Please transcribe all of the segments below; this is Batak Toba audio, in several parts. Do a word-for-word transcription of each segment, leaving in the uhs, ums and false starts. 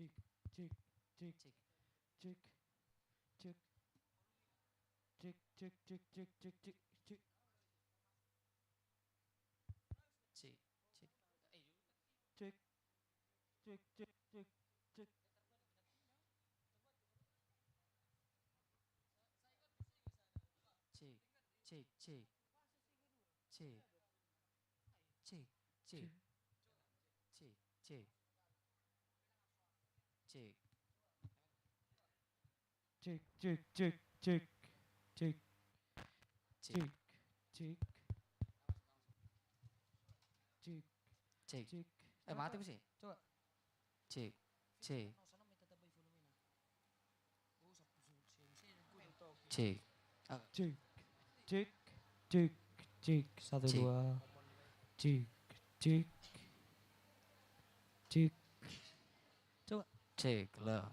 Cek, cek, cek, cek, cek, cek, cek, cek, cek, cek, cek, cek. Cek, cek. Cek, cek, cek, cek, cek. Cek, cek, cek. Cek. Cek, cek. Cek, cek. Cek. Cek, cek, cek, cek. Cek. Cek. Cek, cek. Cek. Cek. Cek. Eh, mati ku sih. Coba. Cek. Cek. Cek. Ah. Cek. Cek. Cek. Cek. Satu, cek, dua. Cek. Cek. Cek. Coba. Cek lah.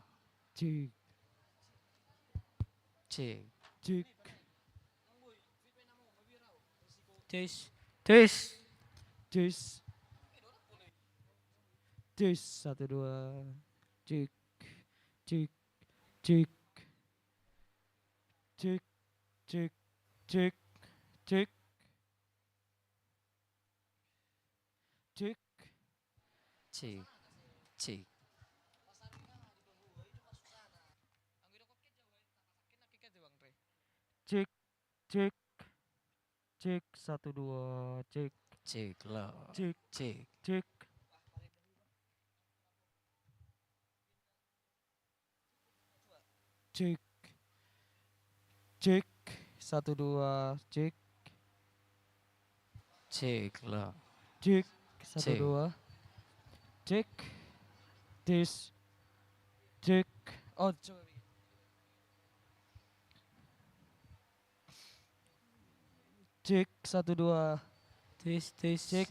Cek. Cek. Cek. Tes. Tes. Tes. Tes, satu, dua. Cek. Cek. Cek. Cek. Cek. Cek. Cek. Cek. Cek. Cek. Cek. Cek. Cek, satu, dua, cek. Cek lah. Cek, cek, cek. Cek. Cek, satu, dua, cek. Cek lah. Cek, satu, cek, dua. Cek. Tes. Cek. Oh, coba. Cek, satu, dua. Tes, tes. Cek,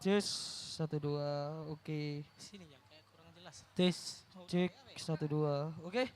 tes, satu, dua. Oke. Sini yang kayak kurang jelas. Tes, cek, satu, dua. Oke.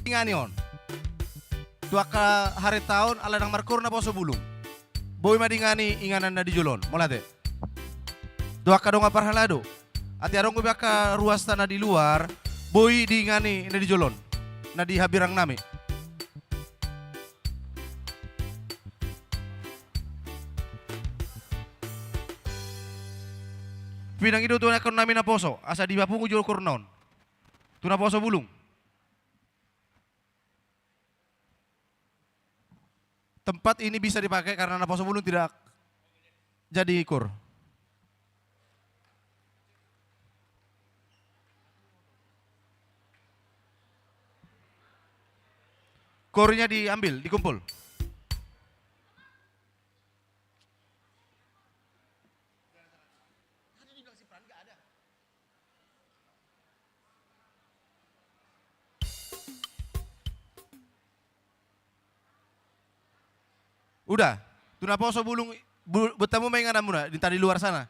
Dingani on. Tu angka harenta on ala ndang markoor naposo bulung. Boi ma dingani inganan na di jolo on. Mauliate. Tu angka dongan parhalado. Atik adong dope angka ruasta na di luar, boi dingani na di jolo on, na di hambirang nami. Pinangido tu angka nami naposo, asa dipapungu jolo koorna on. Tu naposo bulung. Tempat ini bisa dipakai karena naposo bulung tidak jadi koor. Kornya diambil, dikumpul. Uda, tu naposo bulung, bu-, buat tamu ma ingananmuna, di tadi luar sana.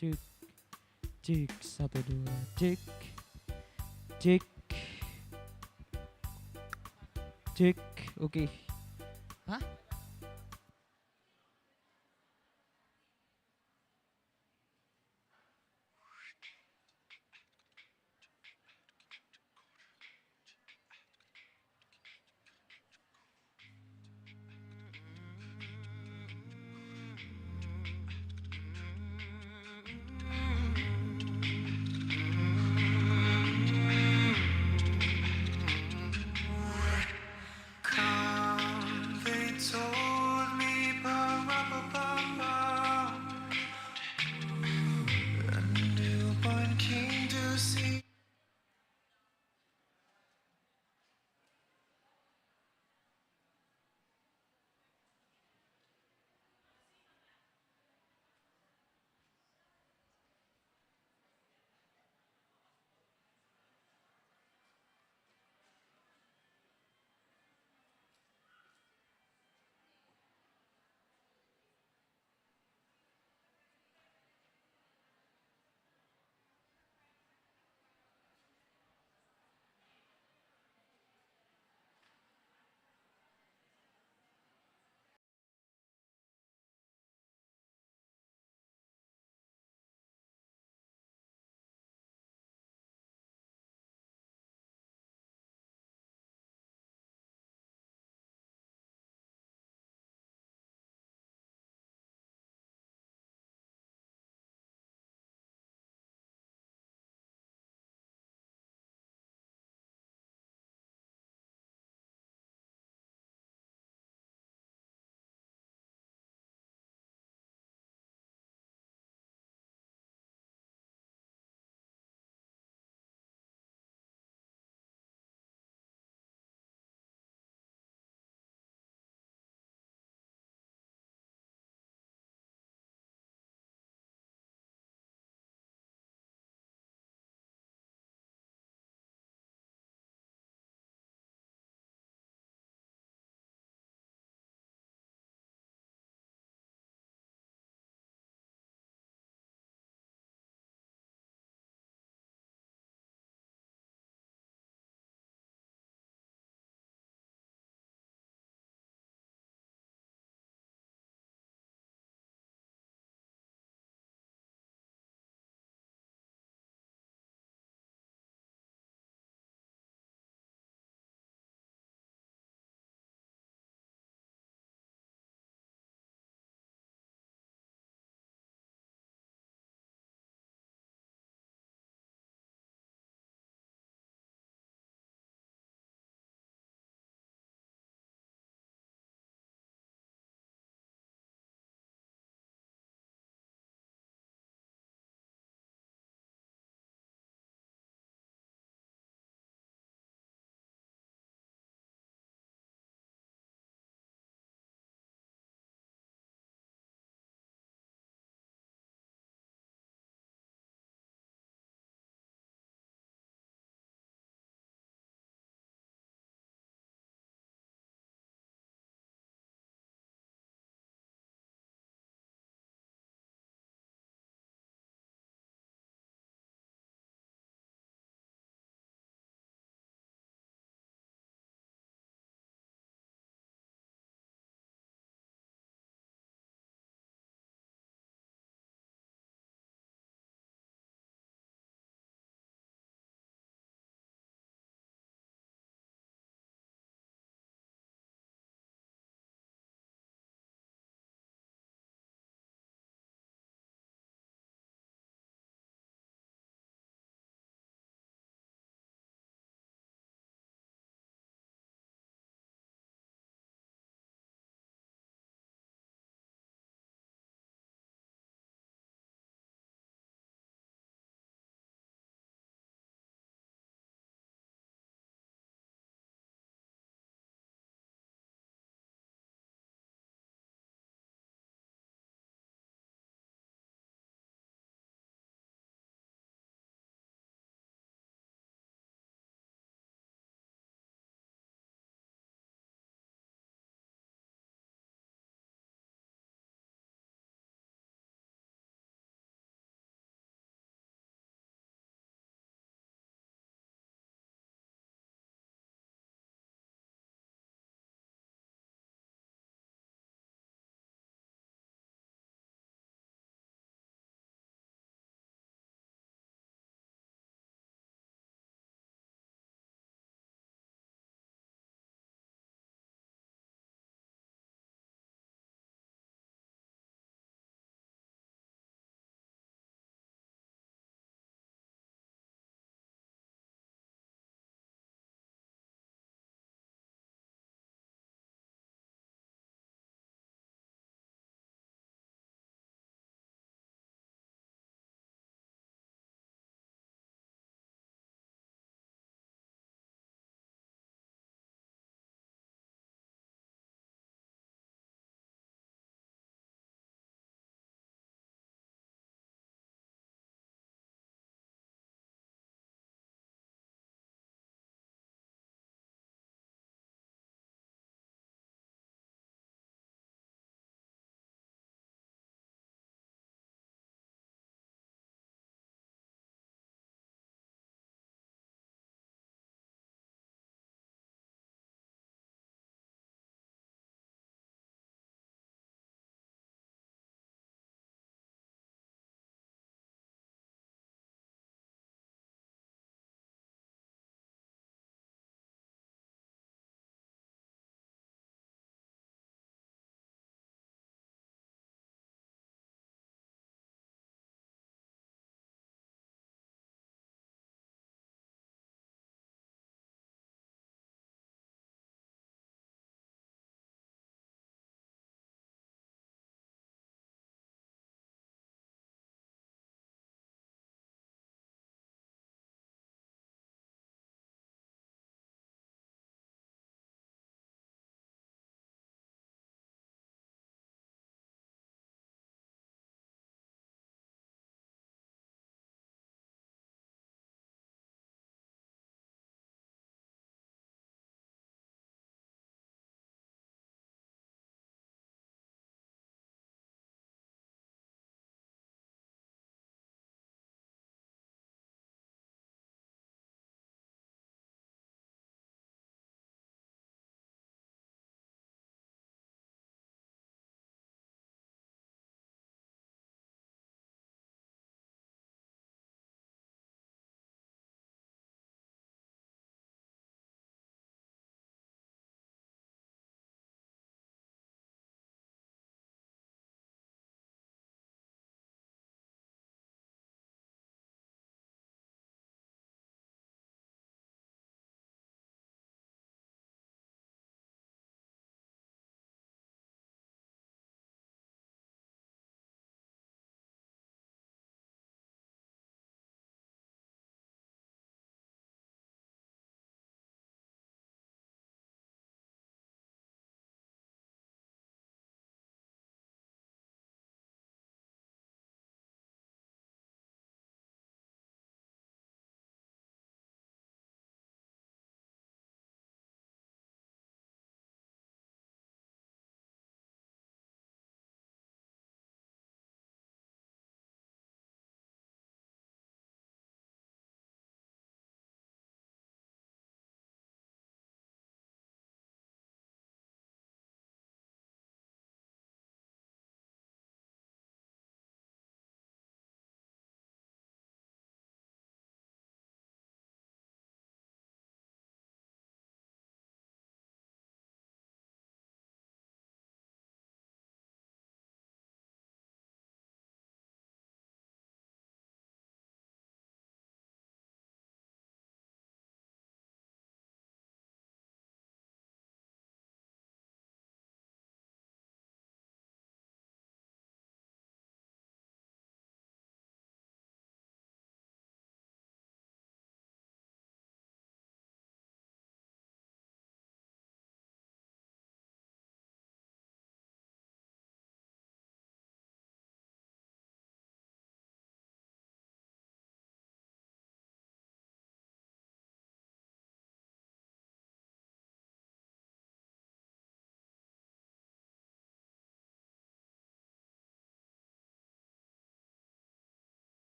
Cek, cek, satu, dua, cek, cek, cek, oke. Hah?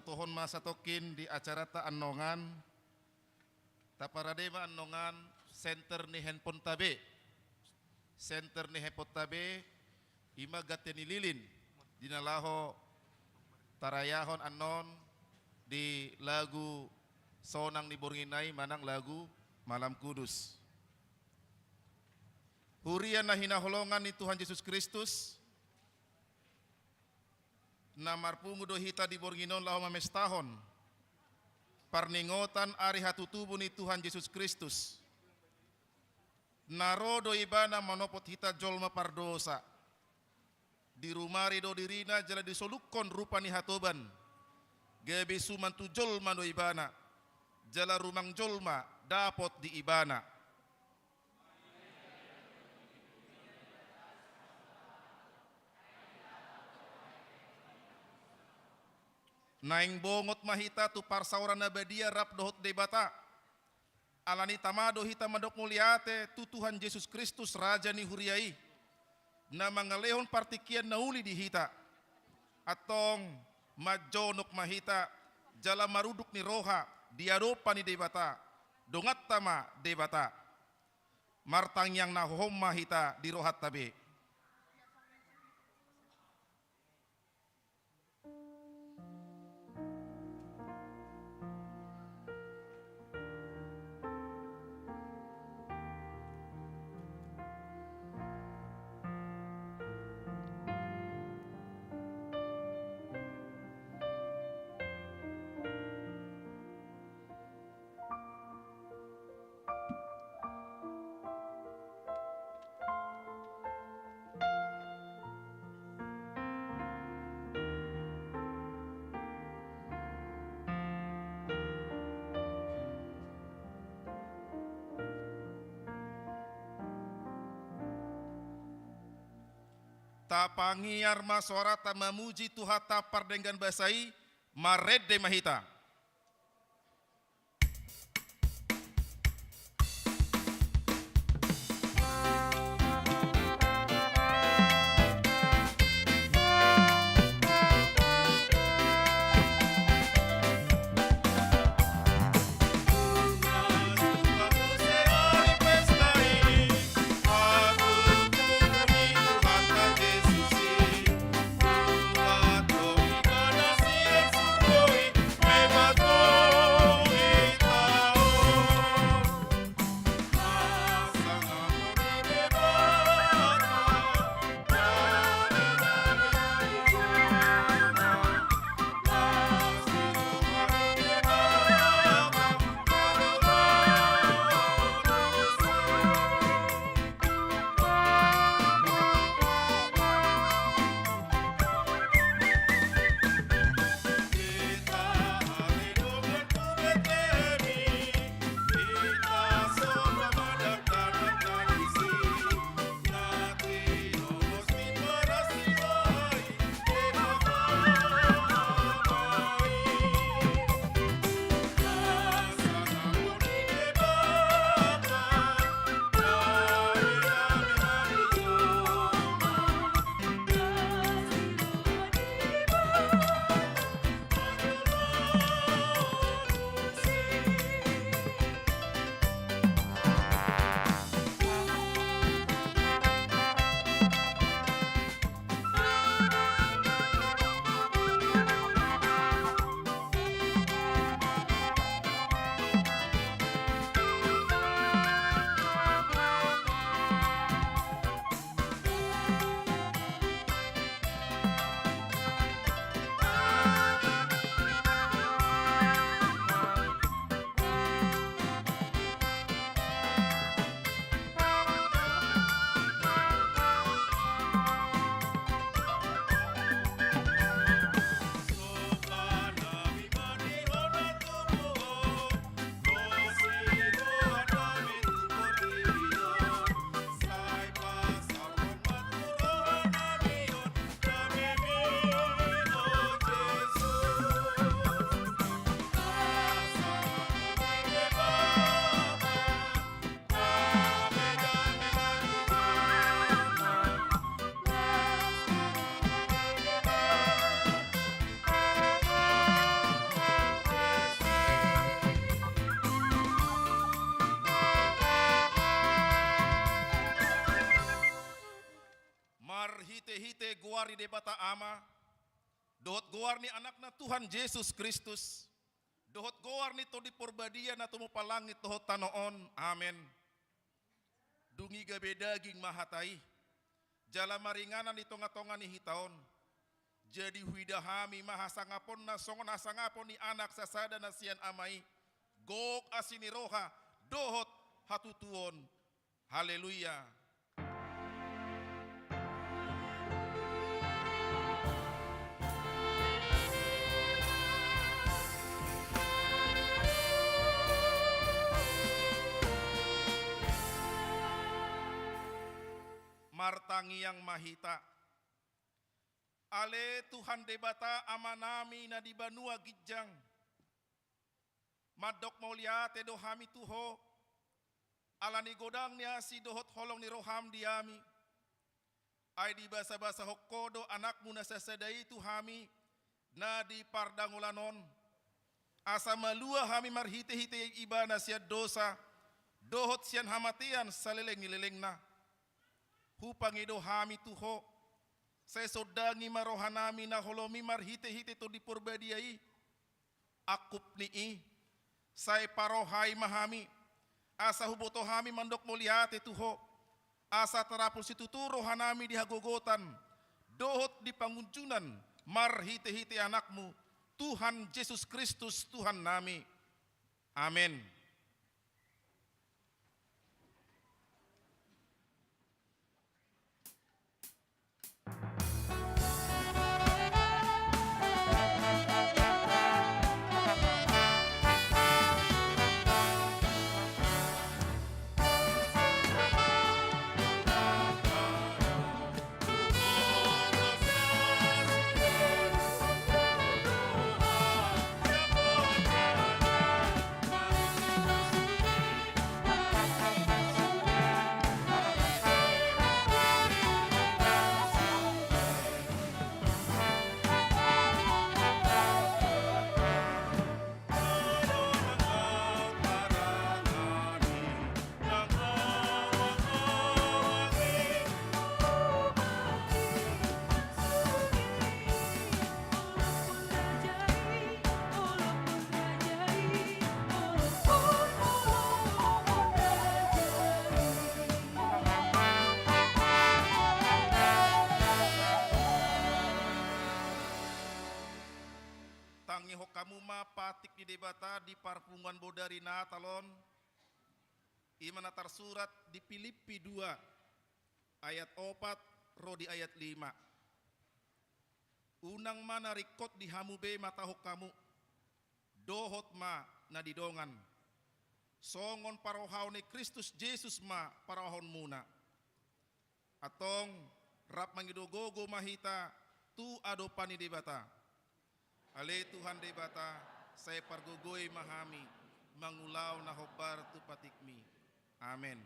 Tohon ma satongkin di acaranta annongan. Taparade ma annongan senter ni handphoneta be. Senter ni handphoneta be, i ma gante ni lilin di na laho tarayahon annon di lagu sonang ni borngin i manang lagu Malam Kudus. Huria na hinaholongan ni Tuhan Jesus Kristus, na marpungu do hita di borngin on laho mamestahon parningotan ari hatutubu ni Tuhan Jesus Kristus. Na ro do Ibana manopot hita jolma pardosa. Dirumari do dirina jala disolukhon rupa ni hatoban. Gabe suman tu jolma do Ibana, jala rumang jolma dapot di Ibana. Naeng bongot ma hita tu parsaoran na badia rap dohot Debata. Alani i tama do hita mandok mauliate tu Tuhan Jesus Kristus, Raja ni huria i, na mangalehon partingkian na uli di hita. Antong manjonok ma hita jala maruduk ni roha di adopan ni Debata. Donganta ma Debata. Martangiang na hohom ma hita di rohanta be. Tapangiar ma soaranta mamuji Tuhanta pardenggan basa i, marende ma hita. marhitehite goar ni Debata Ama, dohot goar ni Anakna Tuhan Jesus Kristus, dohot goar ni Tondi Porbadia na tumompa langit dohot tano on. Amen. Dung i gabe daging ma hata i, jala maringanan di tongatonga ni hita on. Jadi huida hami ma hasangaponna songon hasangapon ni anak sasada na sian ama i, gok asi ni roha dohot hatutuon. Haleluya. Martangiang ma hita. Ale Tuhan Debata Amanami na di banua ginjang, mandok mauliate do hami tu Ho, ala ni godang ni asi dohot holong ni roham di hami. Ai dibasabasahon Ho do Anakmu na sasada i tu hami, na di pardangolan on, asa malua hami marhitehite Ibana sian dosa, dohot sian hamatean saleleng ni lelengna. Hupangido hami tu Ho, sai sondangi ma rohanami na holomi marhitehite Tondi Porbadia i, angkup ni i, sai parohai ma hami, asa huboto hami mandok mauliate tu Ho, asa tarapul situtu rohanami di hagogotan, dohot di pangunjunan, marhitehite Anakmu, Tuhan Jesus Kristus Tuhannami. Amen. Tangihon hamu ma patik ni Debata di parpunguan bodari Natal on, i ma na tarsurat di Pilippi dua, ayat opat ro di ayat lima. Unang ma na ringkot di hamu be matahon hamu, dohot ma na di dongan. Songon parohaon ni Kristus Jesus ma parohaonmuna. Antong, rap mangido gogo ma hita tu adopan ni Debata. Ale Tuhan Debata, sai pargogoi ma hami mangulahon na hombar tu patikmi. Amen.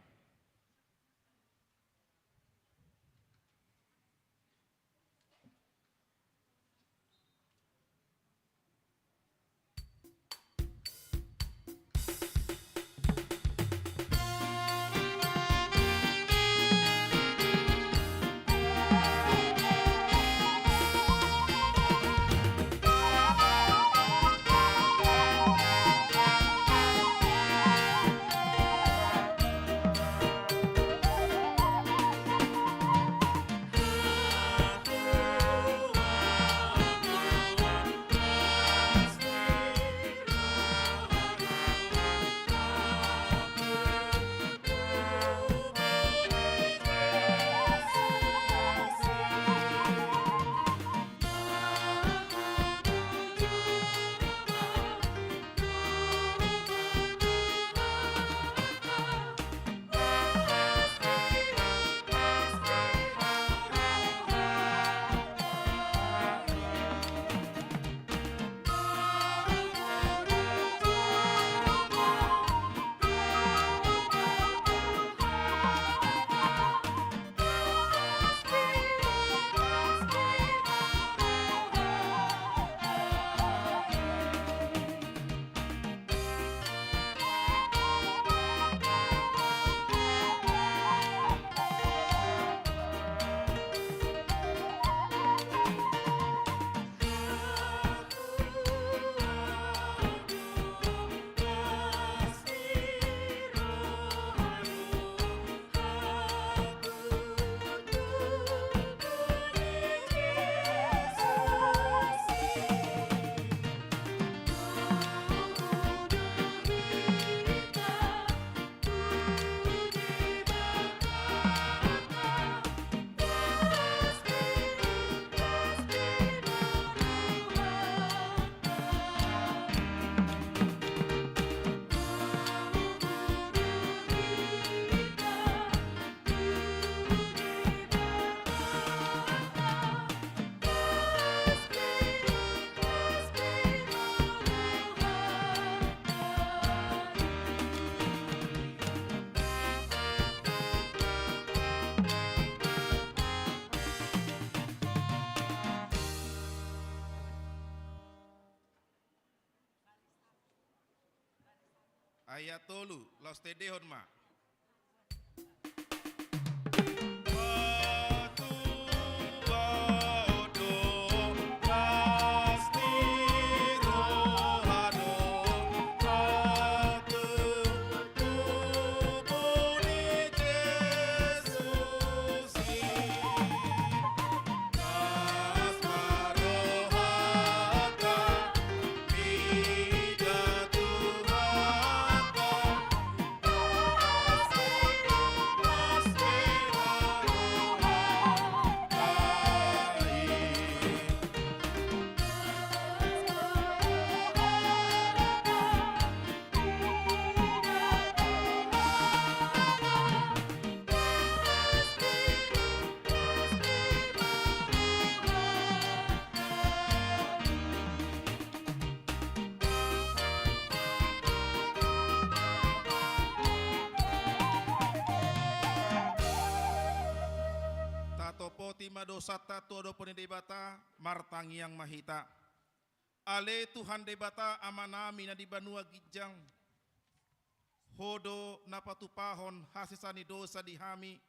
ayat tolu, laos tendehon ma. Tatopoti ma dosanta tu adopan ni Debata, martangiang ma hita. Ale Tuhan Debata Amanami na di banua ginjang, Ho do na patupahon hasesaan ni dosa di hami,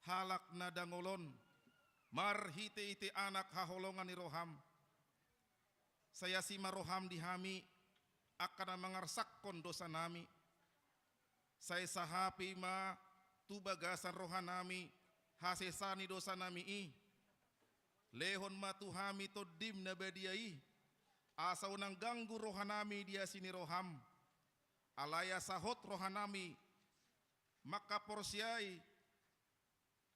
halak na dangol on, marhitehite Anak haholongan ni roham. Sai asi ma roham di hami, angka na mangarsakkon dosanami. Sai sahapi ma tu bagasan rohanami hasesaan ni dosanami i. Lehon ma tu hami Tondim na badia i, asa unang ganggu rohanami di asi ni roham. Alai asa hot rohanami mangkaporseai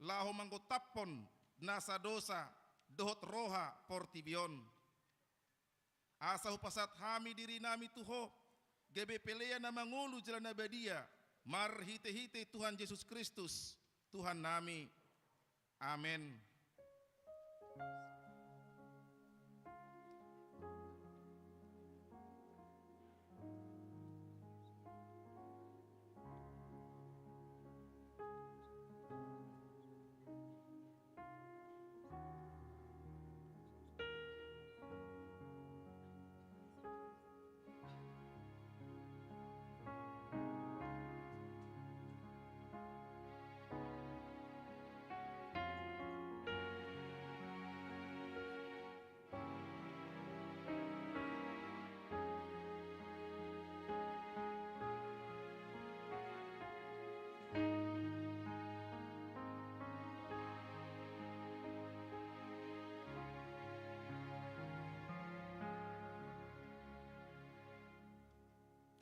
laho manggontaphon nasa dosa dohot roha portibi on. Asa hupasahat hami dirinami tu Ho, gabe pelean na mangolu jala na badia, marhitehite Tuhan Jesus Kristus, Tuhannami. Amen.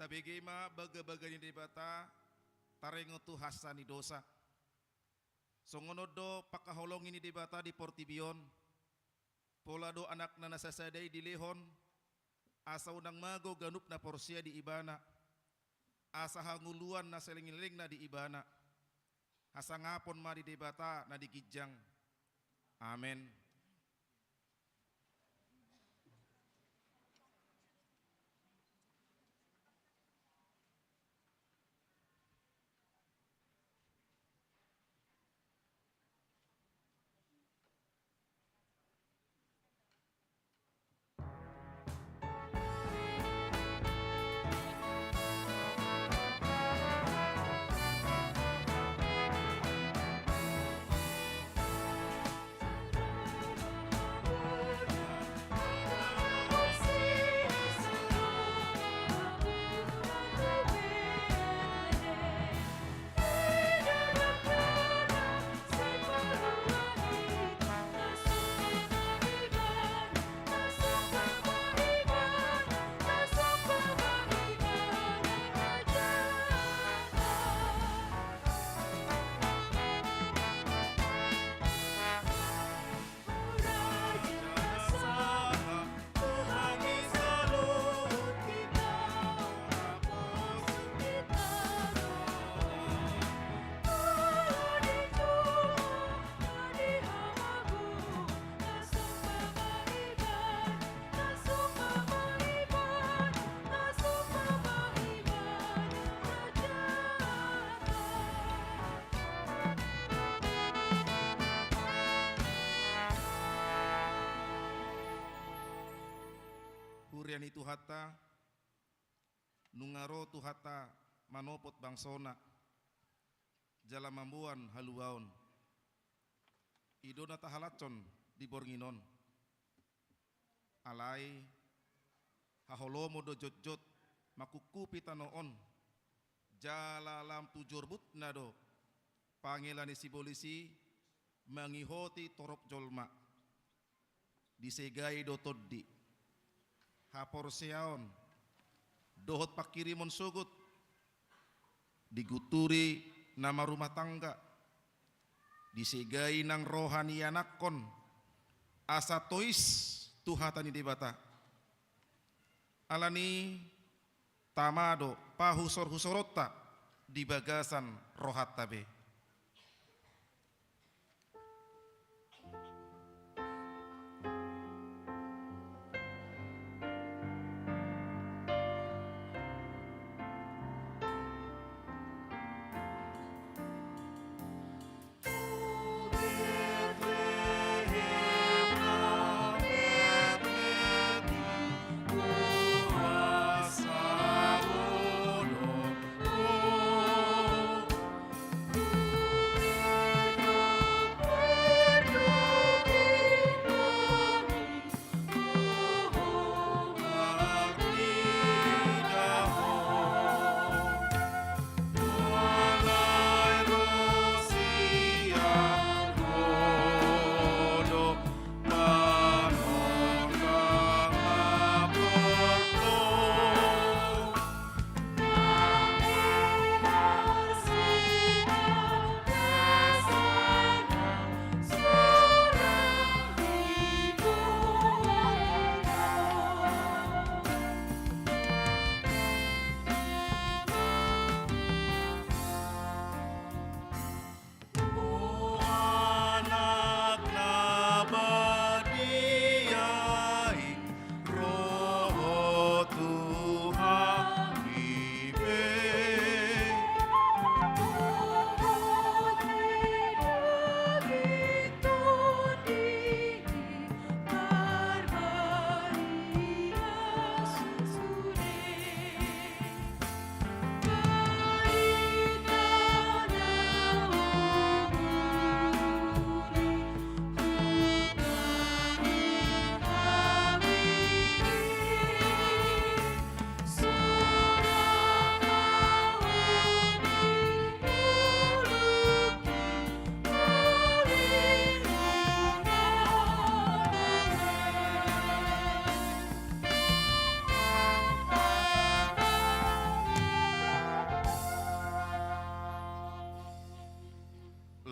Tabege ma bagabaga ni Debata, taringot tu hasesaan ni dosa. Songon on do pangkaholongi ni Debata di portibi on, pola do Anakna na sasada i dilehon, asa unang mago ganup na porsea di Ibana, asa hangoluan na saleleng ni lelengna di Ibana. Hasangapon ma di Debata na di ginjang. Amen. Huria ni Tuhanta, nunga ro Tuhanta manopot bangsona jala mamboan haluaon. I do na tahalashon di borngin on. Alai haholomon do jotjot mangkungkupi tano on, jala lam tu jorbutna do pangela ni sibolis i mangihoti torop jolma. Disegai do tondi, haporseaon, dohot pangkirimon sogot, diguturi na marumah tangga, disegai nang roha ni ianakhon asa tois tu hata ni Debata. Alani i tama do pahusorhusoronta di bagasan rohanta be.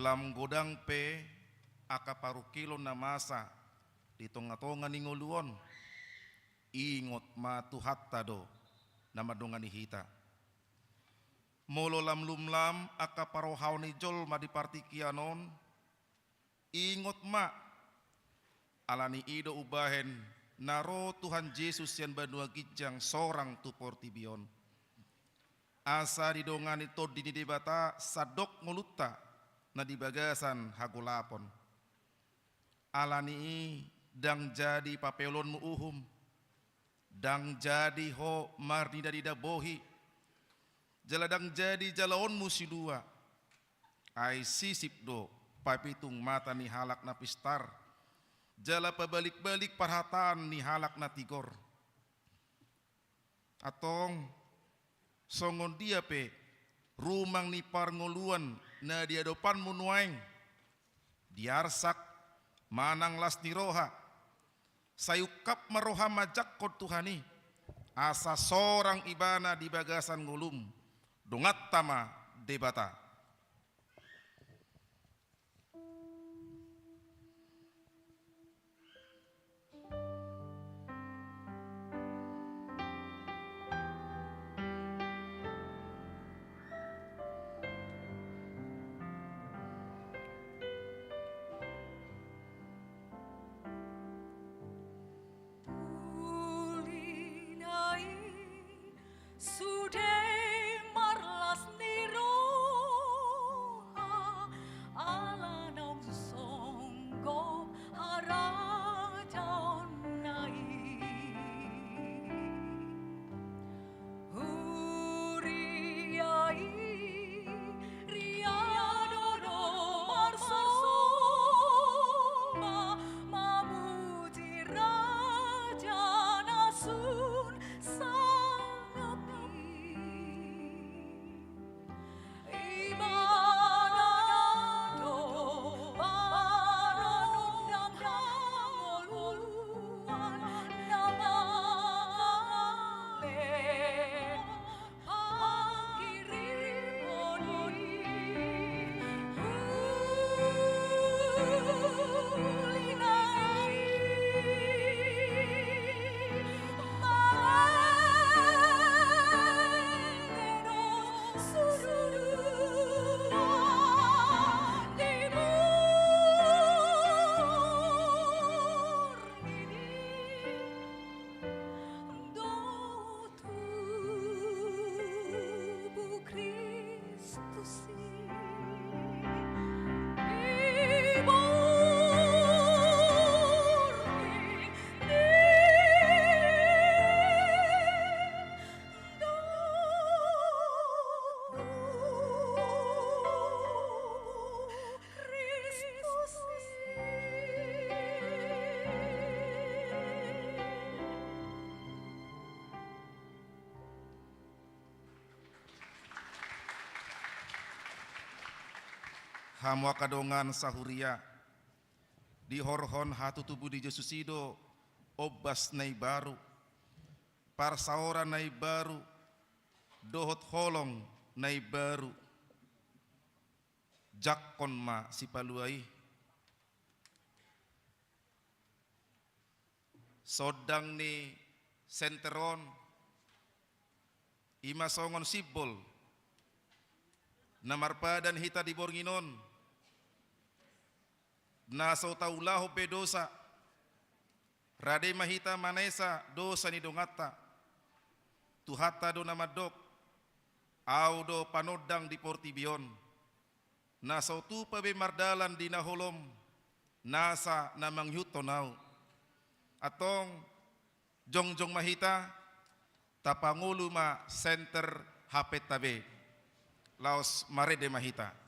Lam godang pe angka parungkilon na masa di tongatonga ni ngolu on, ingot ma Tuhanta do na mandongani hita. Molo lam lumlam angka parrohaon ni jolma di partingkian on, ingot ma, alani i do umbahen na ro Tuhan Jesus sian banua ginjang sorang tu portibi on, asa didongani Tondi ni Debata sandok ngolunta na di bagasan hagolapon. Alani i ndang jadi papeolonmu uhum, ndang jadi ho marnidadida bohi, jala ndang jadi jaloonmu silua. Ai sisip do papitung mata ni halak na pistar, jala pabalikbalik parhataan ni halak na tigor. Antong, songon dia pe rumang ni parngoluan na di adopanmu nuaeng, diarsak manang las ni roha, sai ungkap ma roham manjangkon Tuhan i, asa sorang Ibana di bagasan ngolum. Donganta ma Debata. Sude marlas ni roha Hamu angka dongan sahuria, dihorhon hatutubu ni Jesus i do ombas na imbaru, parsaoran na imbaru, dohot holong na imbaru. Jangkon ma Sipalua i. Sondang ni senter on, i ma songon simbol na marpadan hita di borngin on, na so taulahon be dosa, rade ma hita manesa dosa ni donganta. Tuhanta do na mandok, Ahu do panondang di portibi on. Na so tupa be mardalan di na holom, nasa na mangihuthon Ahu. Antong, jongjong ma hita, tapangolu ma senter hapenta be. Laos marende ma hita.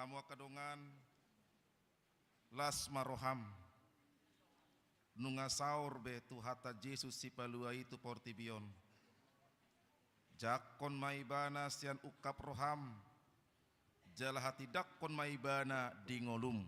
Hamu angka dongan, las ma roham. Nunga saor be Tuhanta Jesus Sipalua i tu portibi on. Jangkon ma Ibana sian ungkap roham, jala hatindanghon ma Ibana di ngolum.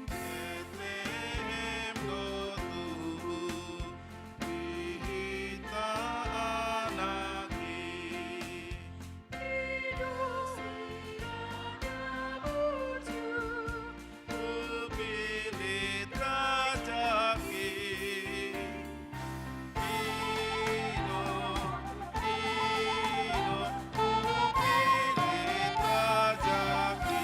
Di Betlehem do tubu di hita Anak i. Di dos i na burju, pilih raja i. Ino, ino, pilih raja i.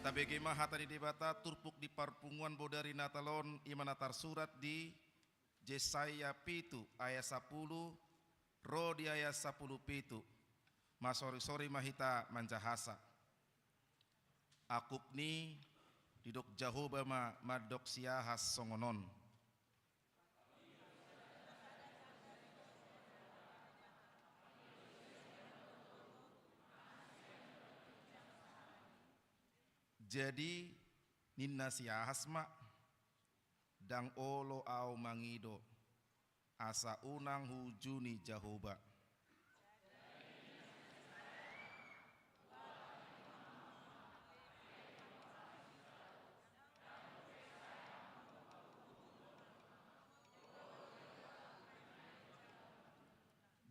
Tabege ma hata ni Debata turpuk di parpunguan bodari Natal on, i ma na tarsurat di Jesaya pitu ayat sapulu ro di ayat sapulu pitu. Marsorisori ma hita manjahasa. Angkup ni i, didok Jahowa ma mandok si Ahas songon on. Jadi ninna si Ahas ma, ndang olo ahu mangido, asa unang huujuni Jahowa.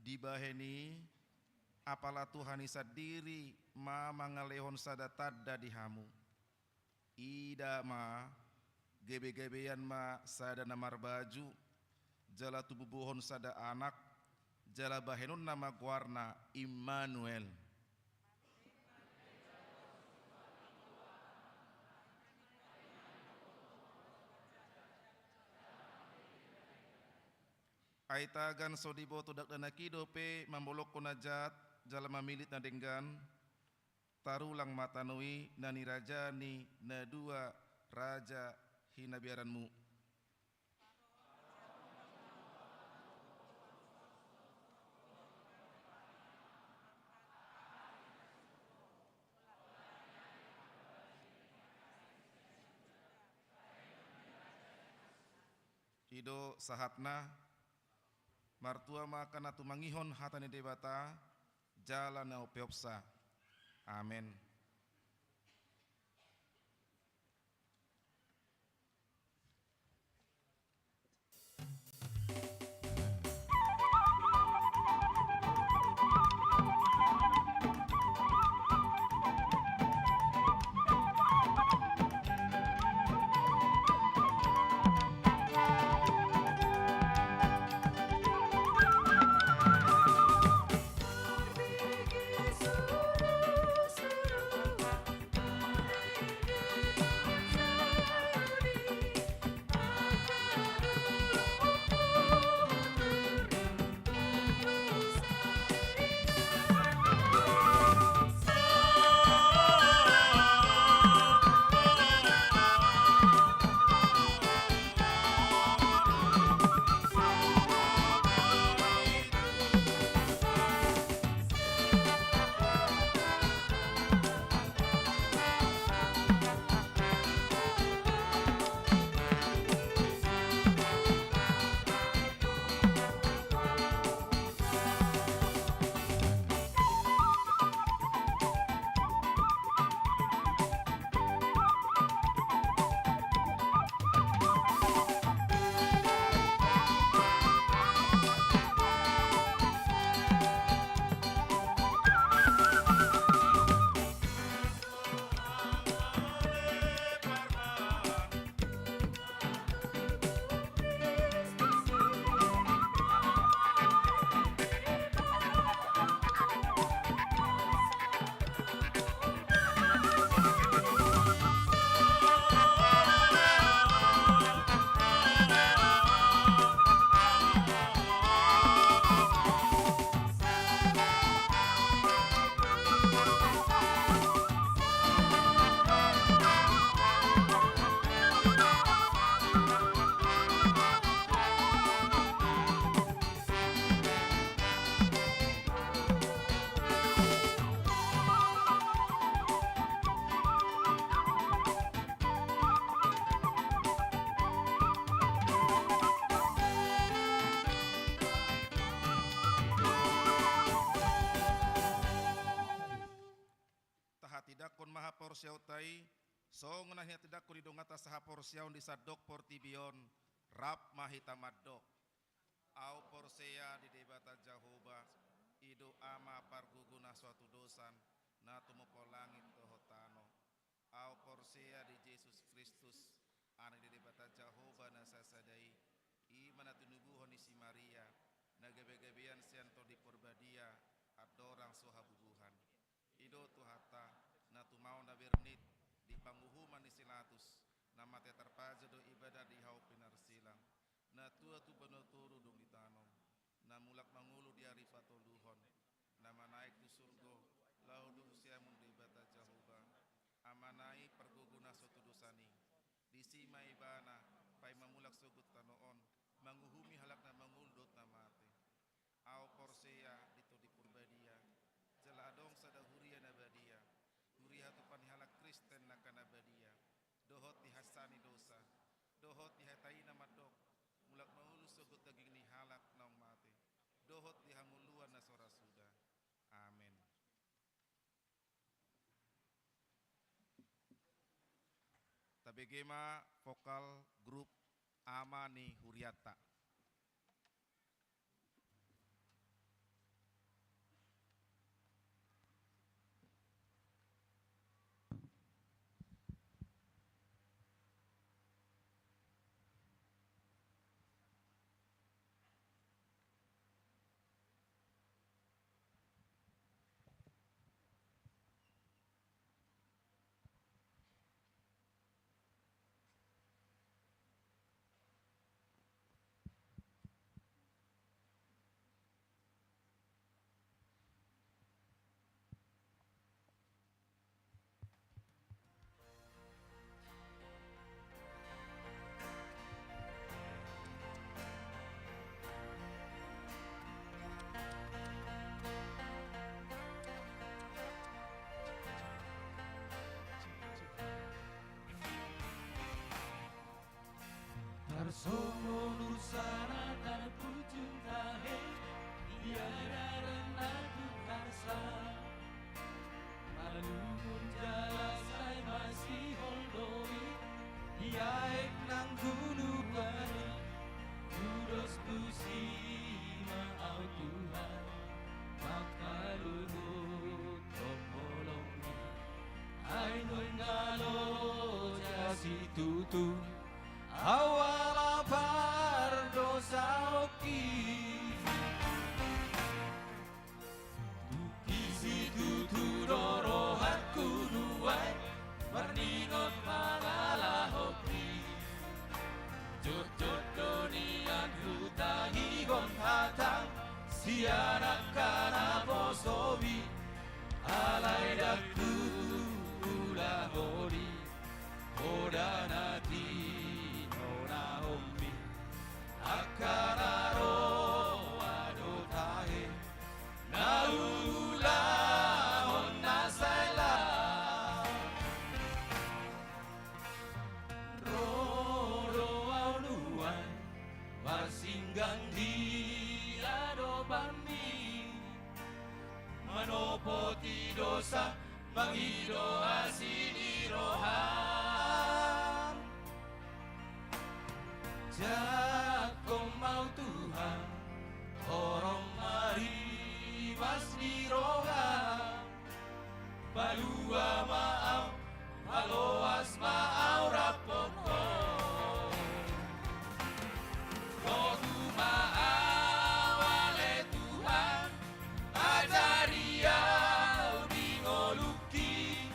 Dibahen i, apala Tuhan i sandiri ma mangalehon sada tanda di hamu. Ida ma, gabegabean ma sada na marbaju, jala tububuhon sada anak, jala bahenonna ma goarna Immanuel. Ai tagan so diboto dakdanak i dope mambolongkon na jat jala mamillit na denggan, tarulang ma tano i na niraja ni na dua raja hinabiaranmu. I do sahatna. Martua ma angka na tumangihon hata ni Debata jala na umpeopsa. Amen. Tindangkon ma haporseaonta i, songon na hinatindangkon ni donganta sahaporseaon di sandok portibi on, rap ma hita mandok. Ahu porsea di Debata Jahowa, i do Ama pargogo na so hatudosan, na tumompa langit dohot tano. Ahu porsea di Jesus Kristus, Anak ni Debata Jahowa na sasada i, i ma na tinubuhon ni si Maria, na gabegabean sian Tondi Porbadia, andorang so habubuhan. I do Tuhanta, na tumaon na bernit di panguhuman ni si Pilatus, na mate tarpajo do ibana di hau pinarsilang, na tua tu banua toru dung ditanom, na mulak mangolu di ari patoluhon, na manaek tu surgo, laho duduk siamun Debata Jahowa, Amana i pargogo na so hatudosan i. Disi ma ibana, paima mulak sogot tano on, manguhumi halak na mangolu dohot na mate. Ahu porsea di Tondi Porbadia, jala adong sada huria na badia, huria hatupa ni halak Kristen na angka na badia, dohot di hansa ni dosa, dohot di hata i na mandok, mulak mangolu sogot daging ni halak naung mate, dohot di hangoluan na so ra suda. Amen. Tabege ma vokal grup ama ni hurianta. Tarsongon ursana tarpujung tahe, ia daran na tukarsa. Malungun jala sai masihol do i, di aek nang guluan i. Udos tusi ma ahu Tuhan, mangkaluhut holongmi. Ai nunga loja situtu ahu ala pardosaonki. Tungki situtu do rohangku nuaeng marningot mangalahonki. Jotjot do nian hutangihon hatang sian angka naposomi. Alai ndang huulahon i poda na tinonahonmi. Angka na roa do tahe na huulahon na sai laho. Ro do ahu nuaeng marsinggang di adopanmi, manopoti dosa, mangido asi ni roham. Jangkon ma ahu Tuhan, torop ma rimas ni roham. Palua ma ahu, paloas ma ahu rap dohot Ho. Togu ma ahu ale Tuhan, ajari ahu di ngolungki.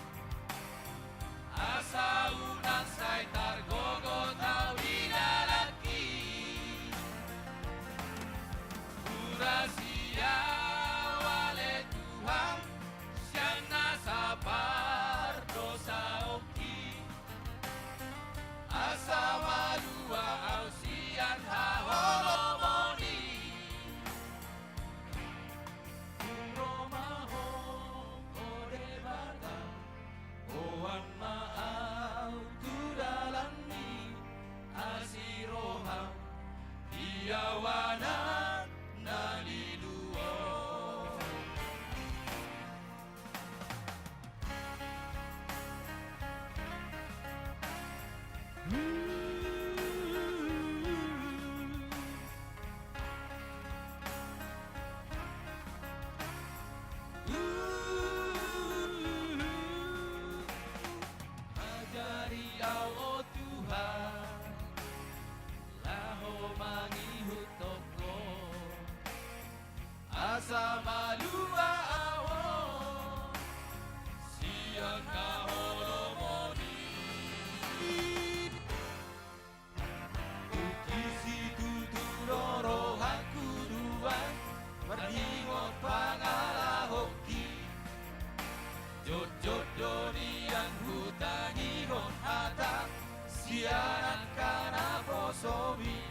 Tangihon hata sian angka naposomi,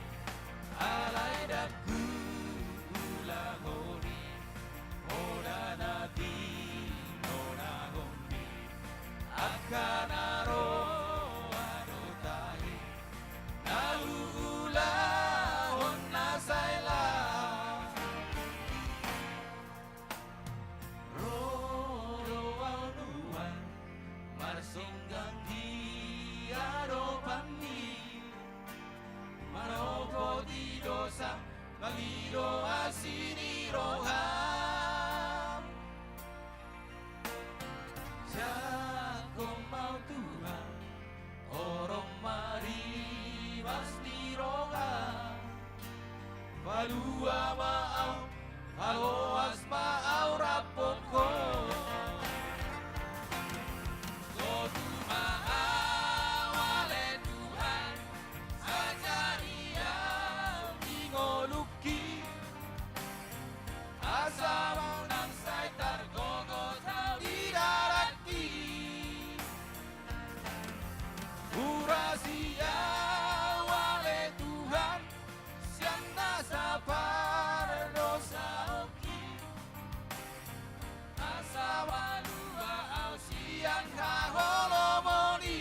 alai ndang huulahon i. Pola na tinodohonmi angka na roa do tahe, na huulahon na sai laho. Ro do ahu nuaeng marsonggang di adopanmi, manopoti dosa, mangido asi ni roha. Jangkon ma ahu Tuhan, horong ma rimas ni roha. Palua ma ahu, paloas ma ahu rap dohot Ho. Sotung ma ahu ale Tuhan, ajari ahu di ngolungki, asa unang sai targogot ahu di dalanki. Urasi ahu ale Tuhan, sian nasa pardosaonki, asa malua ahu sian haholomon i.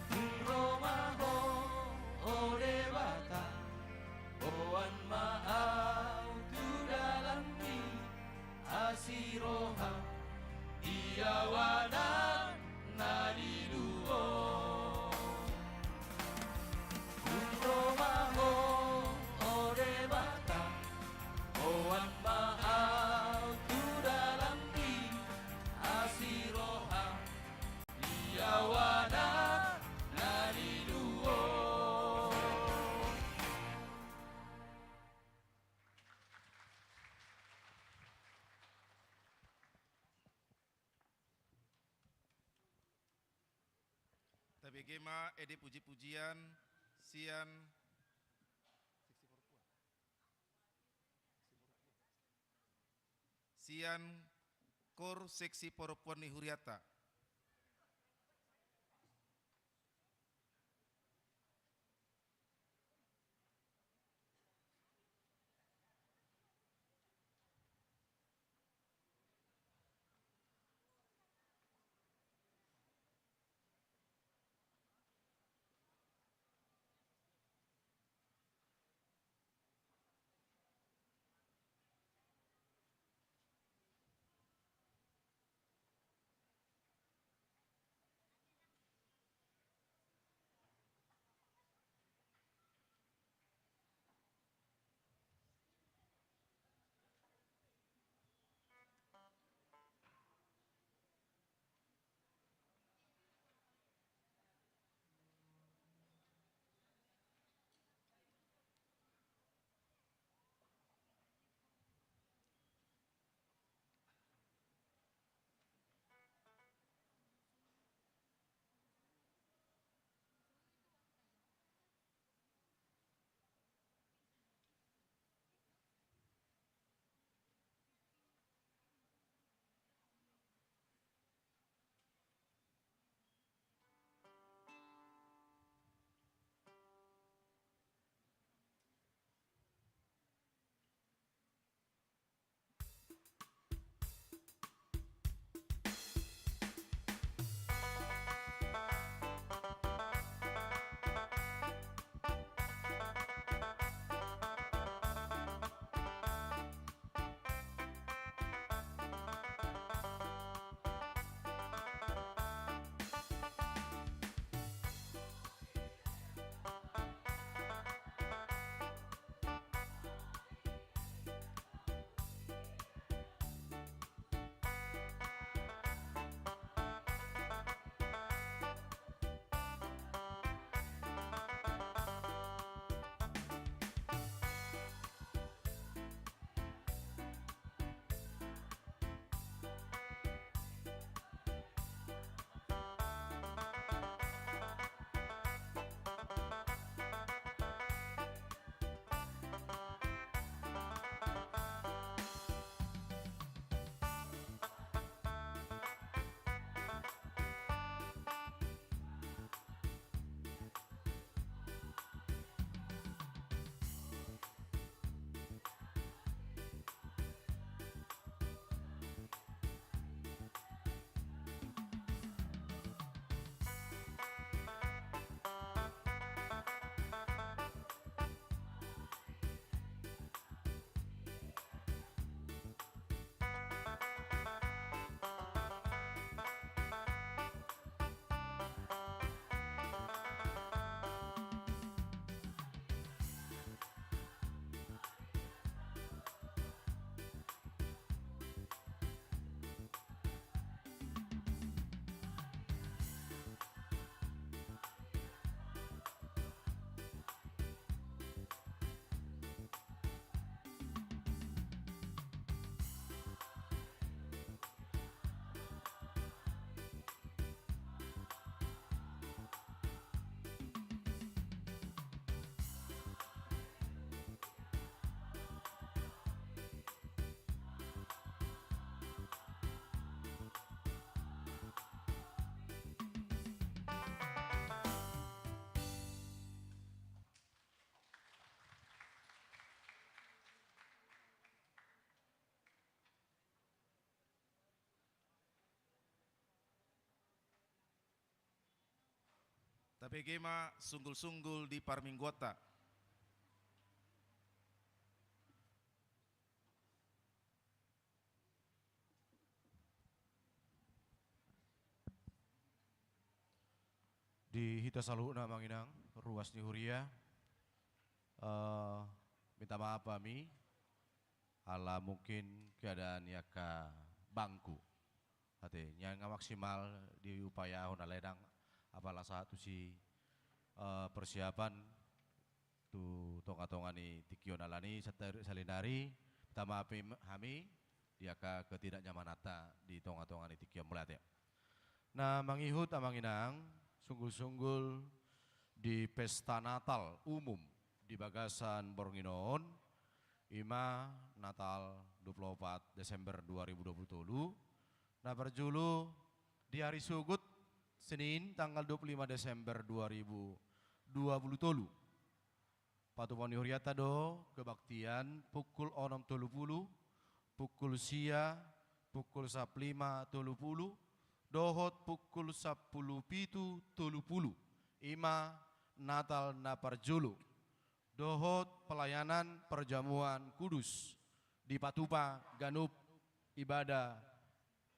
Tung ro ma Ho, o Debata, boan ma ahu tu dalanmi, asi roham di ahu anak na lilu on. Tung ro ma Ho, o Debata, boan ma ahu tu dalanmi, asi roham di ahu anak na lilu on. Tabege ma ende puji-pujian sian, sian kor seksi parompuan ni huriata. Tabege ma sunggul-sunggul di parmingguonta. Di hita saluhutna amang inang, ruas ni huria, eh, minta maaf hami, ala mungkin keadaan ni angka bangku. Ate, nian nga maksimal diupayahon ala ndang apala sahat tusi, eh, persiapan tu tonga-tonga ni tingki on, alani sata-, salinari, minta maaf hami di angka ketidaknyamananta di tonga-tonga ni tingki on, mauliate. Na mangihut amang inang, sunggul-sunggul di pesta Natal umum di bagasan borngin on, ima Natal dua puluh opat Desember dua ribu dua puluh tolu, na parjolo di ari Sogot, Senin, tanggal dua puluh lima Desember dua ribu dua puluh tolu. Patupaon ni hurianta do kebaktian pukul onom tolu pulu, pukul sia, pukul sampulu lima tolu pulu, dohot pukul sampulu pitu tolu pulu. Ima Natal na parjolo. Dohot pelayanan perjamuan kudus dipatupa ganup ibadah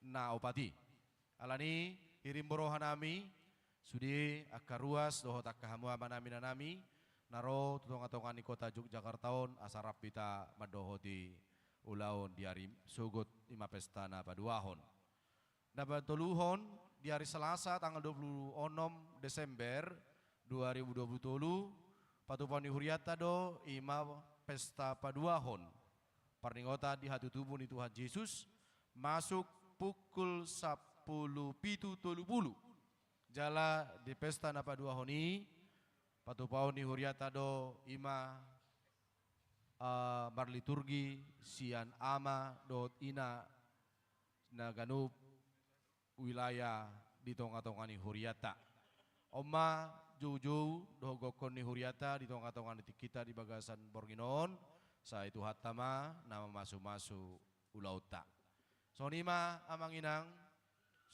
na opat i. Alani i hirim ma rohanami, sude angka ruas dohot angka hamu amanami inanami na ro tu tonga-tonga ni kota Yogyakarta on, asa rap hita mandohoti ulaon di ari Sogot, ima pesta na paduahon. Na patoluhon, di ari Selasa tanggal dua puluh onom Desember dua ribu dua puluh tolu, patupaon ni hurianta do ima pesta paduahon parningotan di hatutubu ni Tuhan Jesus, masuk pukul sampulu pitu tolu pulu. Jala di pesta na paduahon i, patupaon ni hurianta do ima, eh, marliturgi sian ama dohot ina na ganup wilayah di tonga-tonga ni hurianta. On ma joujou dohot gokhon ni hurianta di tonga-tonga ni tingkita di bagasan borngin on, sai Tuhanta ma na mamasu-masu ulaonta. Songon i ma amang inang,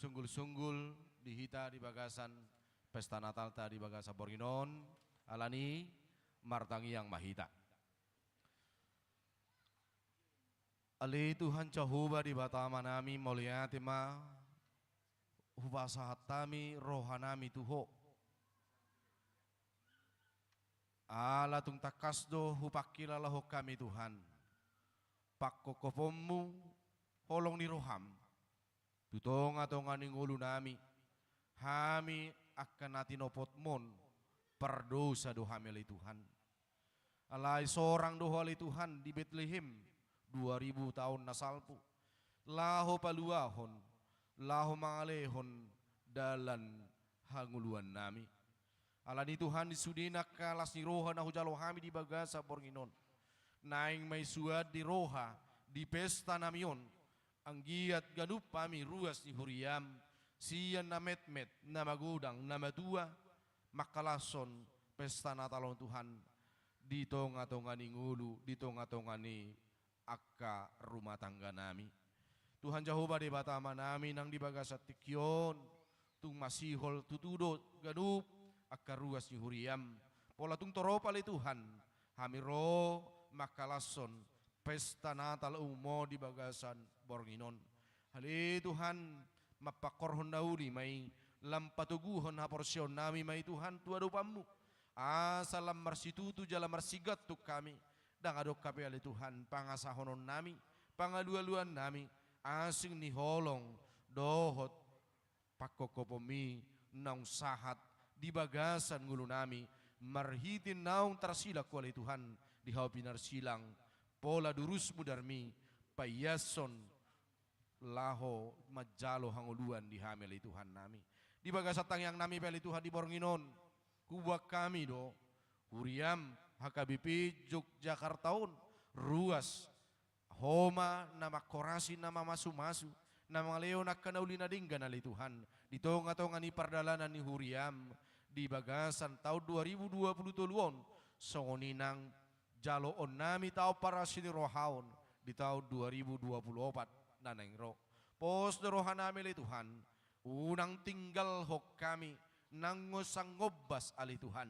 sunggul-sunggul di hita di bagasan pesta Natalta di bagasan borngin on, alani i martangiang ma hita. Ale Tuhan Jahowa Debata Amanami, mauliate ma hupasahat hami rohanami tu Ho. Ala tung tangkas do hupangkilalahon hami Tuhan pangkophoponmu, holong ni roham tu tonga-tonga ni ngolunami. Hami angka na tinopotmon, pardosa do hami ale Tuhan. Alai sorang do Ho ale Tuhan di Betlehem dua ribu taon na salpu, laho paluahon, laho mangalehon dalan hangoluannami. Alani i Tuhan, di sude na angka las ni roha na hujalo hami di bagasan borngin on, naeng ma i suan di roha di pestanami on, anggiat ganup hami ruas ni huriam, sian na metmet, na magodang, na matua, mangkalashon pesta Natal on Tuhan, di tonga-tonga ni ngolu, di tonga-tonga ni angka rumah tangganami. Tuhan Jahowa Debata Amanami, nang di bagasan tingki on tung masihol tutu do ganup angka ruas ni huriam. Pola tung torop ale Tuhan, hami ro mangkalashon pesta Natal umum on di bagasan borngin on. Ale Tuhan, mampangkorhon na uli ma i, lam patoguhon haporseaonnami ma i Tuhan tu adopanmu, asa lam marsitutu jala marsigantung hami. Ndang adong hape ale Tuhan pangasahononnami, pangalualuannami, asing ni holong dohot pangkophoponmi naung sahat di bagasan ngolunami, marhite naung tarsilang Ho ale Tuhan di hau pinarsilang, pola durus mudarmi paiashon laho manjalo hangoluan di hami ale Tuhannami. Di bagasan tangiangnami pe ale Tuhan di borngin on, huboan hami do huriam H K B P Yogyakarta on, ruas, Ho ma na manghorasi, na mamasumasu, na mangalehon angka na uli na denggan ale Tuhan di tonga-tonga ni pardalanan ni huriam di bagasan taon dua ribu dua puluh tolu on, songon i nang jaloonnami taon parasi ni roha on di taon dua ribu dua puluh opat na naeng ro. Pos do rohanami ale Tuhan, unang tinggalhon hami, nang songon ombas ale Tuhan.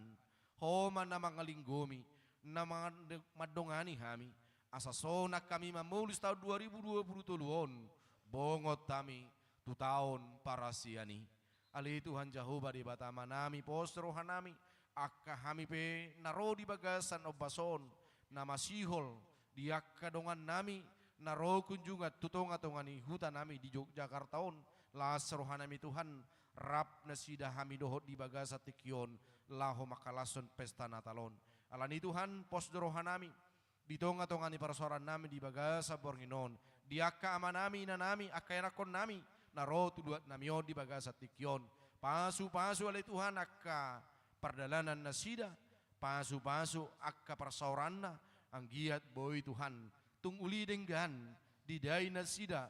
Ho ma na mangalinggomi, na mangande-, mandongani hami. Asa sonang hami mamolus taon dua ribu dua puluh tolu on, bongot hami tu taon parasian i. Ale Tuhan Jahowa Debata Amanami, pos rohanami, angka hami pe na ro di bagasan ombas on, na masihol di angka dongannami, na ro kunjungan tu tonga-tonga ni hutanami di Jogjakarta on, las rohanami Tuhan, rap nasida hami dohot di bagasan tingki on, laho mangkalashon pesta Natal on. Alani Tuhan, pos do rohanami, di tonga-tonga ni parsaorannami di bagasan borngin on, di angka amanami, inanami, angka ianakkonnami, na ro tu luatnami on di bagasan tingki on. Pasu-pasu ale Tuhan angka pardalanan nasida, pasu-pasu angka parsaoranna, anggiat boi Tuhan, tung uli denggan, didai nasida,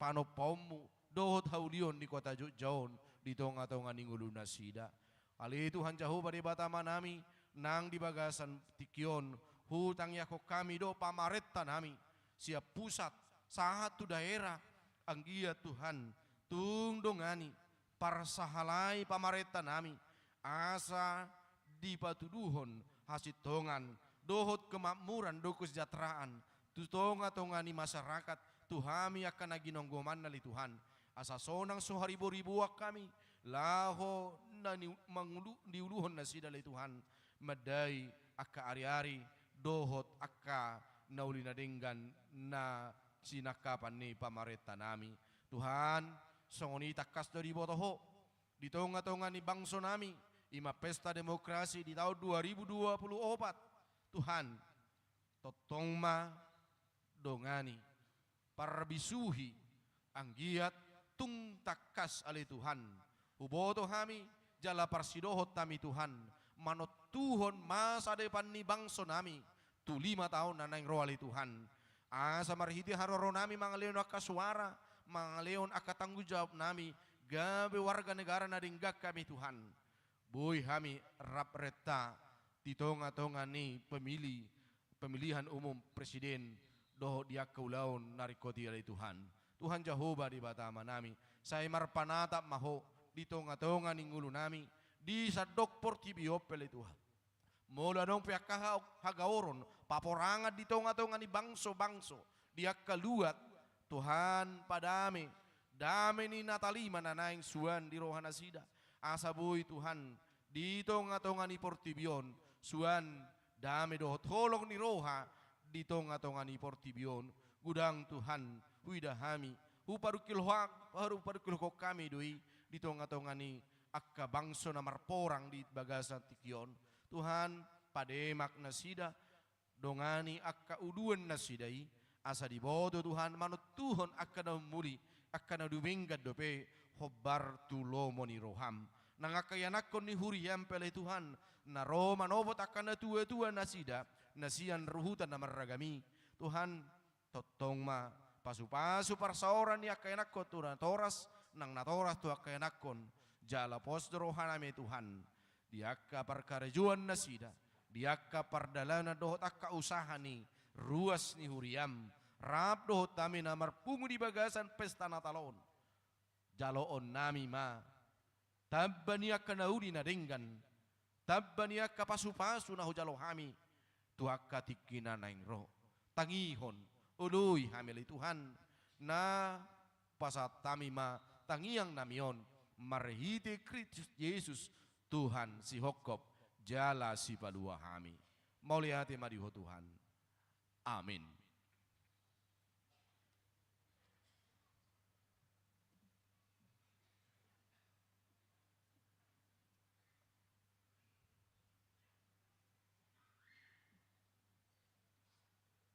panompaonmu, dohot haulion ni kota Jogja on, di tonga-tonga ni ngolu nasida. Ale Tuhan Jahowa Debata Amanami, nang di bagasan tingki on, hutangiangkon hami do pamarentanami, sian pusat, sahat tu daerah, anggiat Tuhan, tung dongani, parsahalai pamarentanami, asa dipatuduhon hasintongan, dohot kemakmuran, dohot kesejahteraan, tu tonga-tonga ni masyarakat, tu hami angka na ginonggomanna ale Tuhan. Asa sonang so hariboriboan hami, laho na ni-, mangulu-, niuluhon nasida ale Tuhan, mandai angka ari-ari, dohot angka na uli na denggan na sinangkapan ni pamarentanami. Tuhan, songon i tangkas do diboto Ho, di tonga-tonga ni bangsonami, i ma pesta demokrasi di taon dua ribu dua puluh opat. Tuhan, tongtong ma dongani, parbisuhi, anggiat tung tangkas ale Tuhan. Huboto hami, jala parsidohot hami Tuhan, manontuhon masa depan ni bangsonami, tu lima taon na naeng ro ale Tuhan. Asa marhite haroronami mangalehon angka suara, mangalehon angka tanggung jawabnami, gabe warga negara na denggan hami Tuhan. Boi hami rap renta, di tonga-tonga ni pemili-, pemilihan umum presiden, dohot di angka ulaon na ringkot i ale Tuhan. Tuhan Jahowa Debata Amanami, sai marpanatap ma Ho, di tonga-tonga ni ngolunami, di sandok portibi on pe ale Tuhan. Molo adong pe angka ha-, hagaoron, paporangan di tonga-tonga ni bangso-bangso, di angka luat, Tuhan, padame, dame ni Natal i ma na naeng suan di roha nasida. Asa boi Tuhan, di tonga-tonga ni portibi on, suan dame dohot holong ni roha, di tonga-tonga ni portibi on. Godang Tuhan, huida hami, huparungkil ho-, huparungkilhon hami do i, di tonga-tonga ni angka bangso na marporang di bagasan tingki on. Tuhan, pademak nasida, dongani angka uluan nasida i, asa diboto Tuhan manontuhon angka na umuli, angka na dumenggan dope, hombar tu lomo ni roham. Nang angka ianakkon ni huriam pe ale Tuhan, na ro manopot angka na tua-tua nasida, na sian ruhutan na marragam i. Tuhan, tongtong ma, pasu-pasu parsaoran ni angka ianakkon tu natoras, nang natoras tu angka ianakkon, jala pos do rohanami Tuhan, di angka parkarejoan nasida, di angka pardalanan dohot angka usaha ni ruas ni huriam, rap dohot hami na marpungu di bagasan pesta Natal on. Jaloonnami ma, tamba ni angka na uli na denggan, tamba ni angka pasu-pasu na hujalo hami, tu angka tingki na naeng ro. Tangihon, oloi hami ale Tuhan, na pasahat hami ma tangiangnami on, marhite Kristus Jesus, Tuhan sihophop, jala sipalua hami. Mauliate ma di Ho Tuhan. Amin.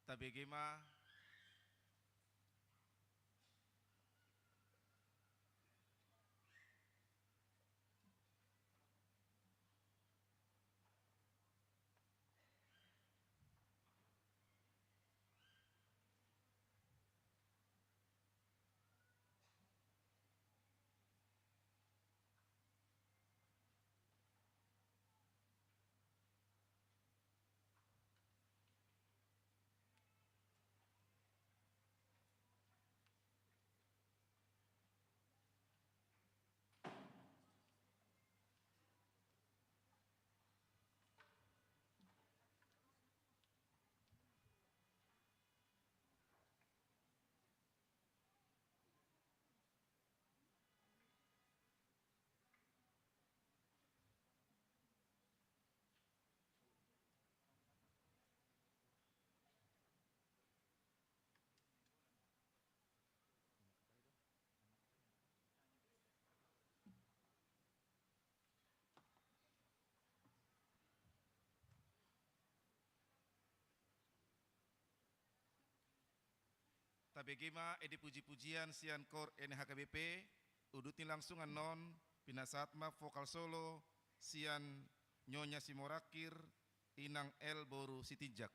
Tabege ma. Tabege ma ende puji-pujian sian Kor N H K B P, udut ni langsungan on, pinasahat ma vokal solo sian Nyonya Simorangkir, Inang L boru Sitinjak.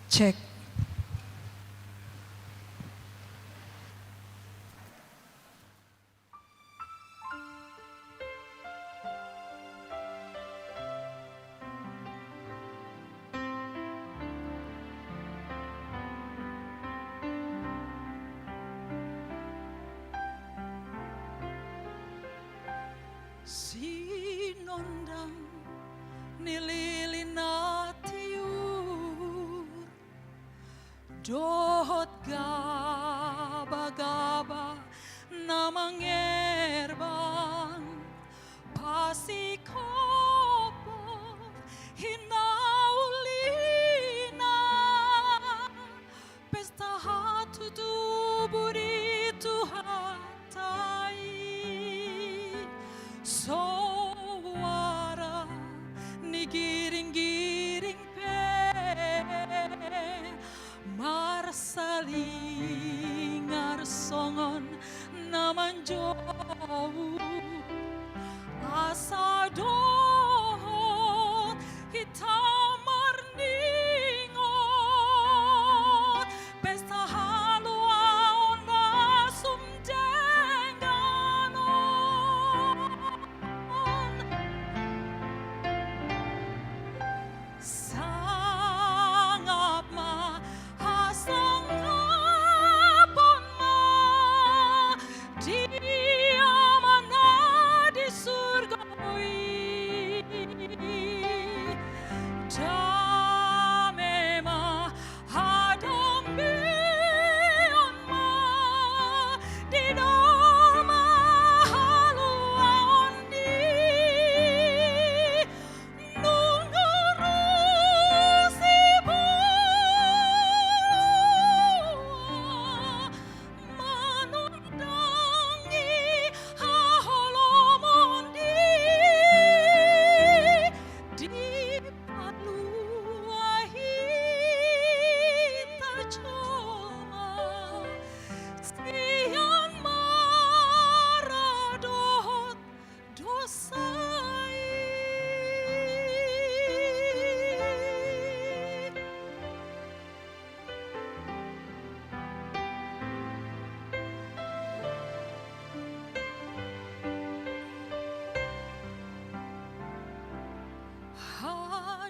Cek. Sinondang ni lili na tiur dohot gabagaba na mangerbang, pasikophop hinaulina, pesta hatutubu di Tuhanta i, soara ni giringgiring pe marsalingar songon na manjou, asa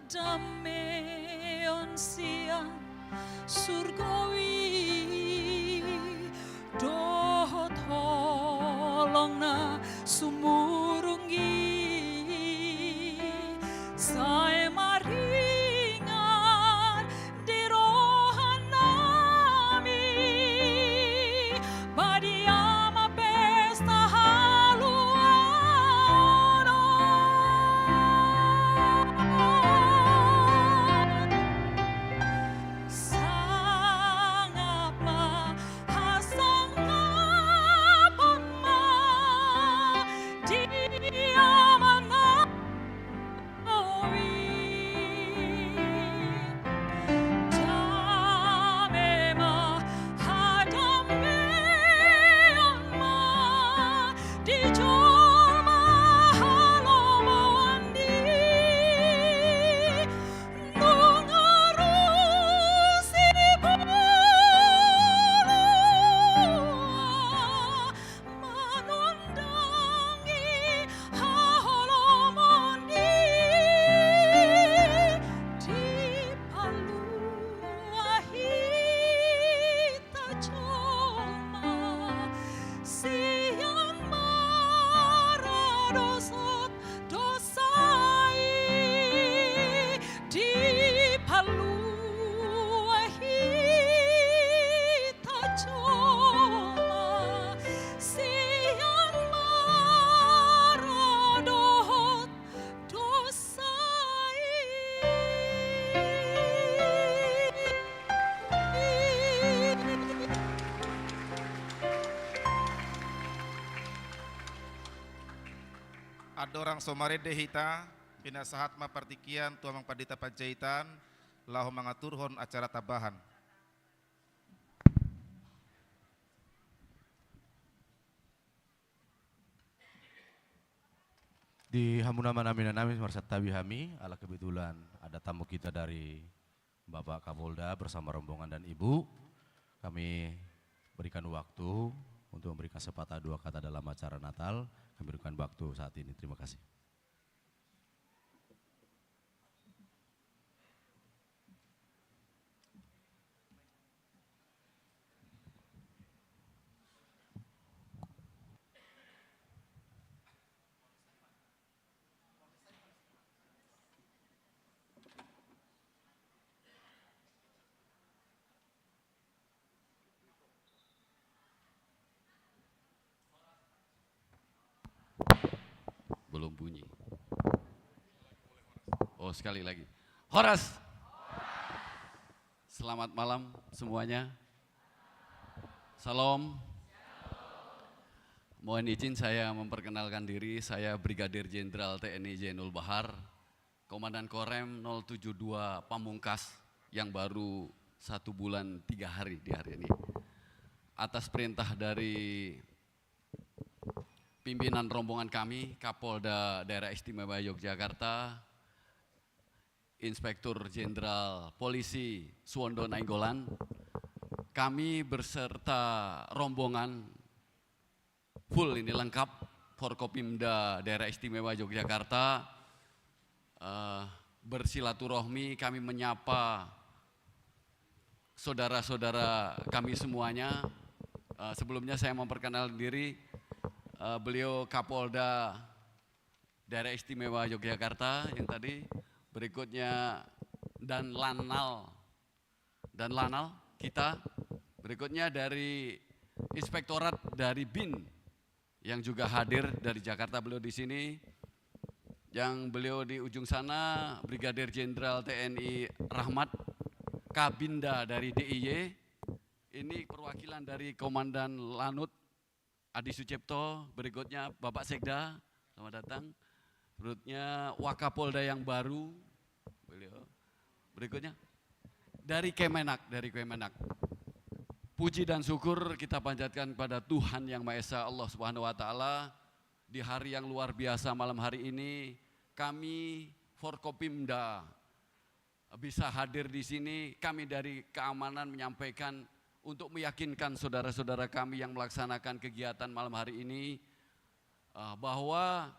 Dameon sian surgo i dohot holong na sumurung i, sai maringan di roha nami, badia ma pesta haluaon on. Sangap ma, hasangapon ma di Ama na Dame ma, hadameon ma di jolma halomoan i. Nunga ro sipalua manondangi haholomon i, dipalua hita jolma sian maradoshon dosa i, dipalua hita jolma sian maradoshon dosa i. Andorang so marende hita, pinasahat ma partingkian tu Amang Pandita Panjaitan, laho mangaturhon acara tambahan. Di hamu na, Amang nami, inang nami, marsantabi hami ala kebetulan ada tamu kita dari Bapak Kapolda bersama rombongan dan Ibu. Kami berikan waktu untuk memberikan sepatah dua kata dalam acara Natal. Kami berikan waktu saat ini. Terima kasih. Belum bunyi. Oh, sekali lagi. Horas. Selamat malam semuanya. Salam. Mohon izin saya memperkenalkan diri, saya Brigadir Jenderal T N I Zainul Bahar, Komandan Korem nol tujuh dua Pamungkas yang baru satu bulan tiga hari di hari ini. Atas perintah dari pimpinan rombongan kami, Kapolda Daerah Istimewa Yogyakarta, Inspektur Jenderal Polisi Suwondo Nainggolan, kami beserta rombongan full ini, lengkap, Forkopimda Daerah Istimewa Yogyakarta, eh, bersilaturahmi, kami menyapa saudara-saudara kami semuanya. Eh, sebelumnya saya memperkenalkan diri, eh, beliau Kapolda Daerah Istimewa Yogyakarta yang tadi, berikutnya Danlanal, Danlanal kita, berikutnya dari Inspektorat dari BIN yang juga hadir dari Jakarta, beliau di sini, yang beliau di ujung sana, Brigadir Jenderal T N I Rahmat, Kabinda dari D I Y, ini perwakilan dari Komandan Lanut, Adi Sucipto, berikutnya Bapak Sekda, selamat datang. Berikutnya Wakapolda yang baru, beliau. Berikutnya dari Kemenak, dari Kemenak. Puji dan syukur kita panjatkan kepada Tuhan Yang Maha Esa, Allah Subhanahu wa Ta'ala. Di hari yang luar biasa malam hari ini, kami Forkopimda bisa hadir di sini, kami dari keamanan menyampaikan untuk meyakinkan saudara-saudara kami yang melaksanakan kegiatan malam hari ini, eh, bahwa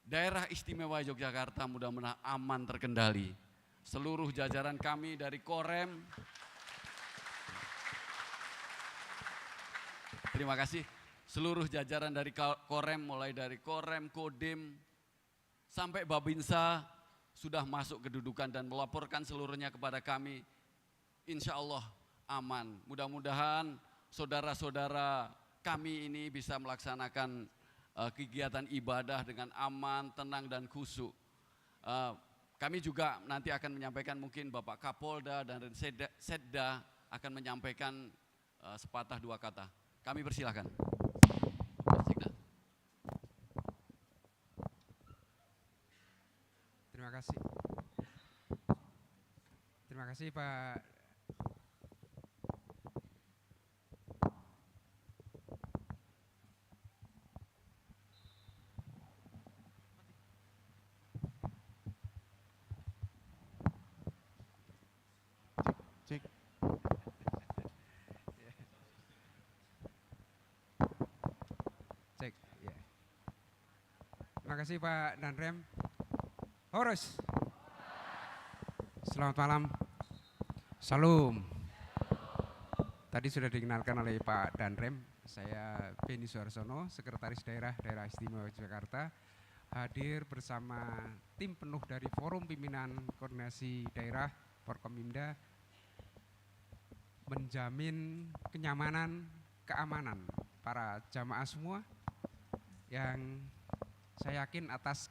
Daerah Istimewa Yogyakarta mudah-mudahan aman terkendali. Seluruh jajaran kami dari Korem, terima kasih. Seluruh jajaran dari Ka-, Korem, mulai dari Korem, Kodim, sampai Babinsa sudah masuk kedudukan dan melaporkan seluruhnya kepada kami. Insya Allah aman. Mudah-mudahan saudara-saudara kami ini bisa melaksanakan, eh, kegiatan ibadah dengan aman, tenang, dan khusyuk. Eh, kami juga nanti akan menyampaikan, mungkin Bapak Kapolda dan Setda, Setda akan menyampaikan, eh, sepatah dua kata. Kami persilahkan. Sekda. Terima kasih. Terima kasih, Pak. Cek. Cek, ya. Terima kasih, Pak Danrem. Horas. Selamat malam. Salam. Tadi sudah dikenalkan oleh Pak Danrem, saya Beni Suarsono, Sekretaris Daerah Daerah Istimewa Yogyakarta, hadir bersama tim penuh dari Forum Pimpinan Koordinasi Daerah Forkompimda, menjamin kenyamanan, keamanan para jamaah semua, yang saya yakin atas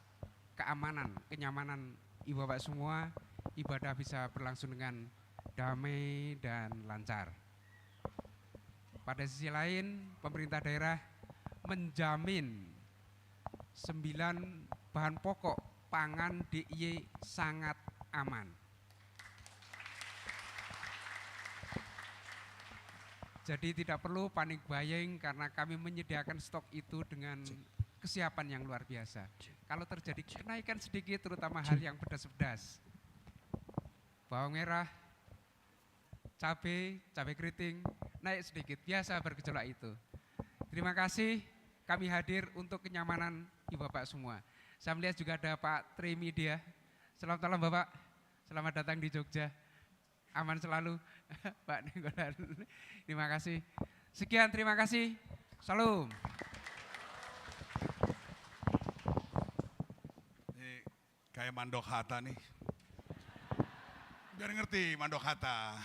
keamanan, kenyamanan ibu bapak semua, ibadah bisa berlangsung dengan damai dan lancar. Pada sisi lain, pemerintah daerah menjamin sembilan bahan pokok pangan D I Y sangat aman. Jadi tidak perlu panik buying karena kami menyediakan stok itu dengan kesiapan yang luar biasa. Kalau terjadi kenaikan sedikit, terutama hal yang pedas-pedas, bawang merah, cabai, cabai keriting, naik sedikit, biasa bergejolak itu. Terima kasih, kami hadir untuk kenyamanan ibu bapak semua. Saya melihat juga ada Pak Trimedia. Selamat malam, Bapak. Selamat datang di Jogja. Aman selalu, Pak Nainggolan. Terima kasih. Sekian, terima kasih. Salam. Ini kayak mandok hata nih. Biar ngerti mandok hata.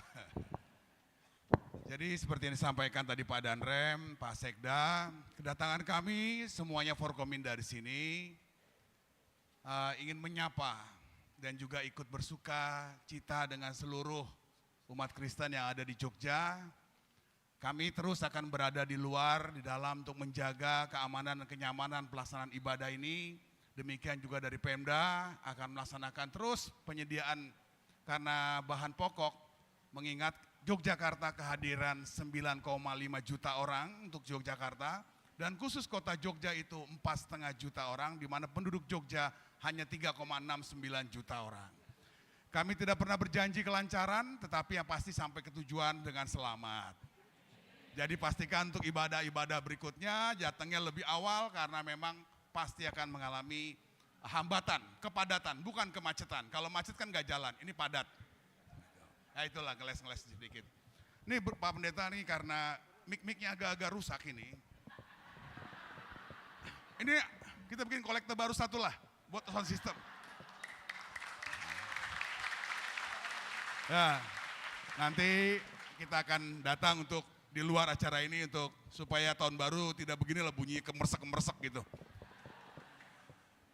Jadi seperti yang disampaikan tadi Pak Danrem, Pak Sekda, kedatangan kami semuanya Forkominda di sini, eh, ingin menyapa dan juga ikut bersuka cita dengan seluruh umat Kristen yang ada di Jogja. Kami terus akan berada di luar, di dalam untuk menjaga keamanan dan kenyamanan pelaksanaan ibadah ini. Demikian juga dari Pemda akan melaksanakan terus penyediaan karena bahan pokok, mengingat Yogyakarta kehadiran sembilan koma lima juta orang untuk Yogyakarta, dan khusus kota Jogja itu empat setengah juta orang, di mana penduduk Jogja hanya tiga koma enam sembilan juta orang. Kami tidak pernah berjanji kelancaran, tetapi yang pasti sampai ke tujuan dengan selamat. Jadi pastikan untuk ibadah-ibadah berikutnya datangnya lebih awal karena memang pasti akan mengalami hambatan, kepadatan, bukan kemacetan. Kalau macet kan nggak jalan, ini padat. Ya itulah, ngeles-ngeles sedikit. Ini Pak Pendeta nih, karena mic-micnya agak-agak rusak ini. Ini kita bikin kolektor baru satu lah buat sound system. Ya, nanti kita akan datang untuk di luar acara ini untuk supaya tahun baru tidak begini lah bunyi kemersek-kemersek gitu.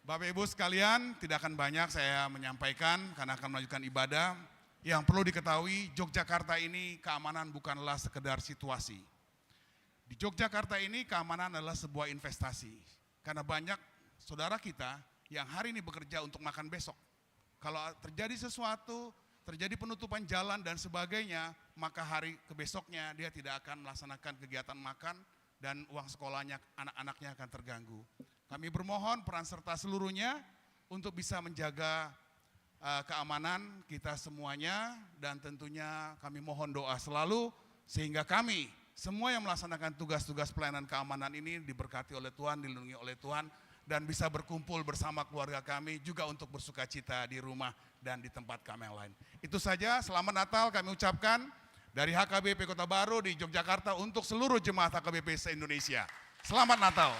Bapak Ibu sekalian, tidak akan banyak saya menyampaikan karena akan melanjutkan ibadah. Yang perlu diketahui, Yogyakarta ini keamanan bukanlah sekedar situasi. Di Yogyakarta ini keamanan adalah sebuah investasi. Karena banyak saudara kita yang hari ini bekerja untuk makan besok. Kalau terjadi sesuatu, terjadi penutupan jalan dan sebagainya, maka hari kebesoknya dia tidak akan melaksanakan kegiatan makan dan uang sekolahnya anak-anaknya akan terganggu. Kami bermohon peran serta seluruhnya untuk bisa menjaga, eh, keamanan kita semuanya, dan tentunya kami mohon doa selalu sehingga kami semua yang melaksanakan tugas-tugas pelayanan keamanan ini diberkati oleh Tuhan, dilindungi oleh Tuhan, dan bisa berkumpul bersama keluarga kami, juga untuk bersukacita di rumah dan di tempat kami yang lain. Itu saja, selamat Natal kami ucapkan dari H K B P Kota Baru di Yogyakarta untuk seluruh jemaat H K B P se-Indonesia. Selamat Natal.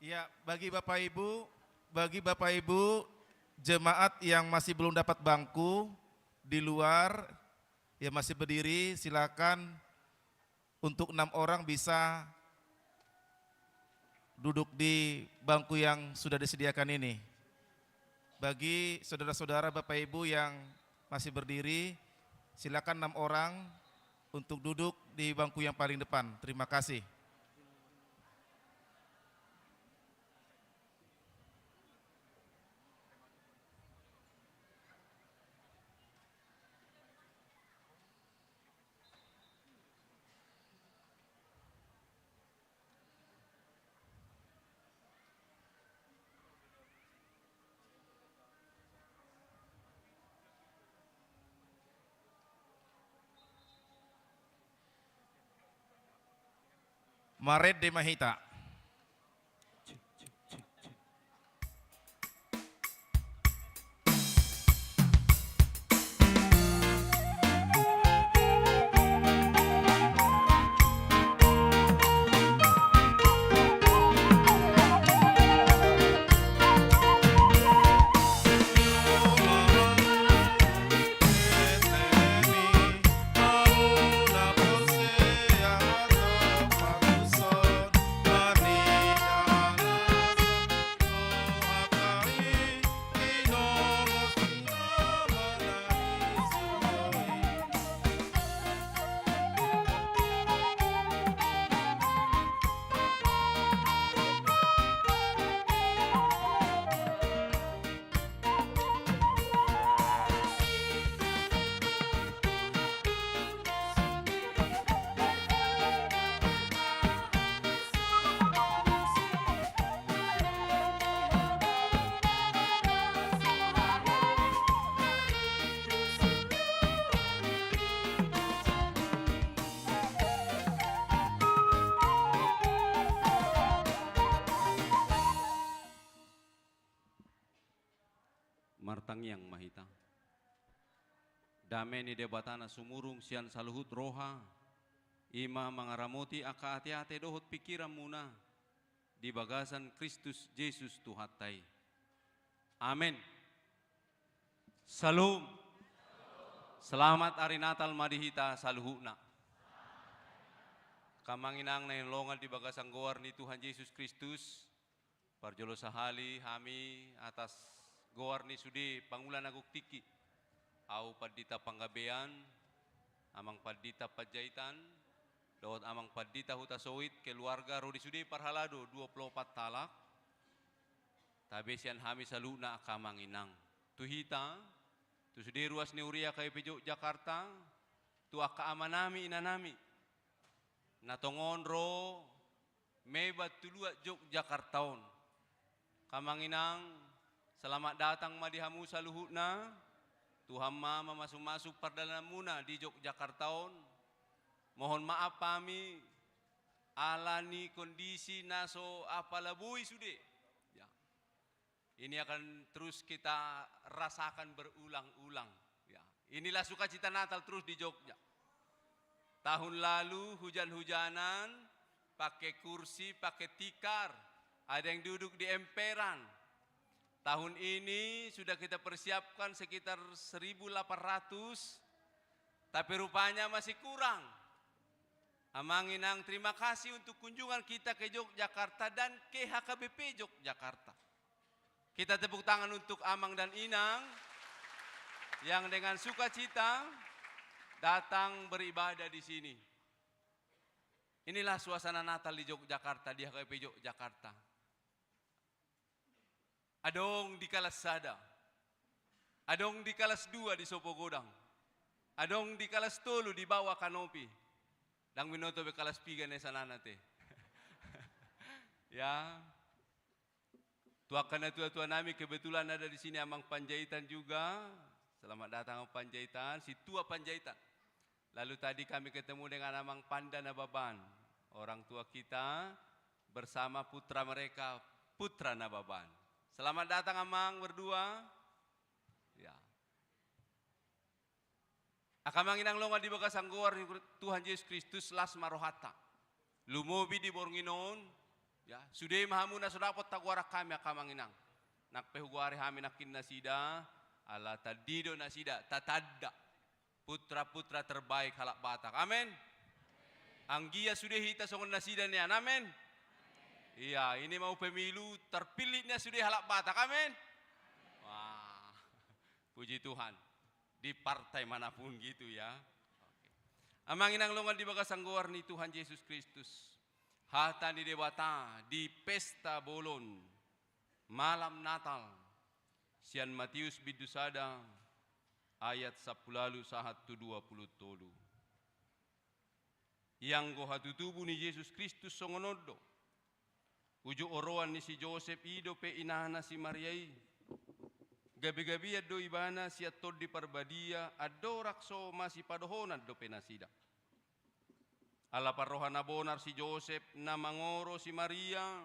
Ya, bagi Bapak Ibu, bagi Bapak Ibu jemaat yang masih belum dapat bangku di luar, yang masih berdiri, silakan untuk enam orang bisa duduk di bangku yang sudah disediakan ini. Bagi saudara-saudara, Bapak Ibu yang masih berdiri, silakan enam orang untuk duduk di bangku yang paling depan. Terima kasih. Marende ma hita. Martangiang ma hita. Dame ni Debata na sumurung sian saluhut roha, i ma mangaramoti angka ateate dohot pingkiranmuna di bagasan Kristus Jesus Tuhanta i. Amen. Syalom. Selamat ari Natal ma di hita saluhutna. Angka amang inang na hinaholongan di bagasan goar ni Tuhan Jesus Kristus, parjolo sahali hami atas goar ni sude pangula na gok tingki, ahu Pandita Panggabean, Amang Pandita Panjaitan, dohot Amang Pandita Hutasoit, keluarga ro di sude parhalado dua pulu opat halak, tabe sian hami saluhutna angka amang inang. tu hita, tu sude ruas ni huria K P P Jogjakarta, tu angka amanami inanami na tongon ro mebat tu luat Jogjakarta on. Angka amang inang, selamat datang ma di hamu saluhutna. Tuhan ma mamasumasu pardalananmuna di Jogjakarta on. Mohon maaf hami ala ni kondisi na so apala boi sude. Ya. Ini akan terus kita rasakan berulang-ulang. Ya. Inilah sukacita Natal terus di Jogja. Tahun lalu hujan-hujanan, pakai kursi, pakai tikar, ada yang duduk di emperan. Tahun ini sudah kita persiapkan sekitar seribu delapan ratus, tapi rupanya masih kurang. Amang inang, terima kasih untuk kunjungan kita ke Yogyakarta dan ke H K B P Yogyakarta. Kita tepuk tangan untuk amang dan inang yang dengan sukacita datang beribadah di sini. Inilah suasana Natal di Yogyakarta, di H K B P Yogyakarta. Adong di kalas sada. Adong di kalas dua di Sopogodang. Adong di kalas tolu di bawah kanopi. Ndang binoto be kalas piga na i sana ate. Ya. Tu angka natuatua nami, kebetulan ada di sini Amang Panjaitan juga. Selamat datang Amang Panjaitan, si tua Panjaitan. Lalu tadi kami ketemu dengan Amang Panda Nababan, orang tua kita bersama putra mereka, Putra Nababan. Selamat datang Amang berdua. Ya. Angka amang inang longan di bagasan goar ni Tuhan Jesus Kristus, las ma rohanta. Lumobi di borngin on, ya, sude ma hamu na so dapot tagoaran hami angka amang inang. Nang pe hugoari hami nangkin nasida, ala tandi do nasida, tatanda putra-putra terbaik halak Batak. Amen. Anggia sude hita songon nasida nian. Amen. Iya, ini mau pemilu, terpilihnya sude halak Batak. Amen. Wah, puji Tuhan. Di partai manapun gitu ya. Oke. Amang inang longan di bagasan goar ni Tuhan Jesus Kristus. Hata ni Debata di pesta bolon, malam Natal, sian Matius bindu sada ayat sampulu ualu sahat tu dua pulu tolu. Ianggo hatutubu ni Jesus Kristus songon on do. Uju oroan ni si Josep i dope inana si Maria i. Gabegabean do ibana sian Tondi Parbadia, andorang so masipadohonan dope nasida. Ala parroha na bonar si Josep na mangoro si Maria,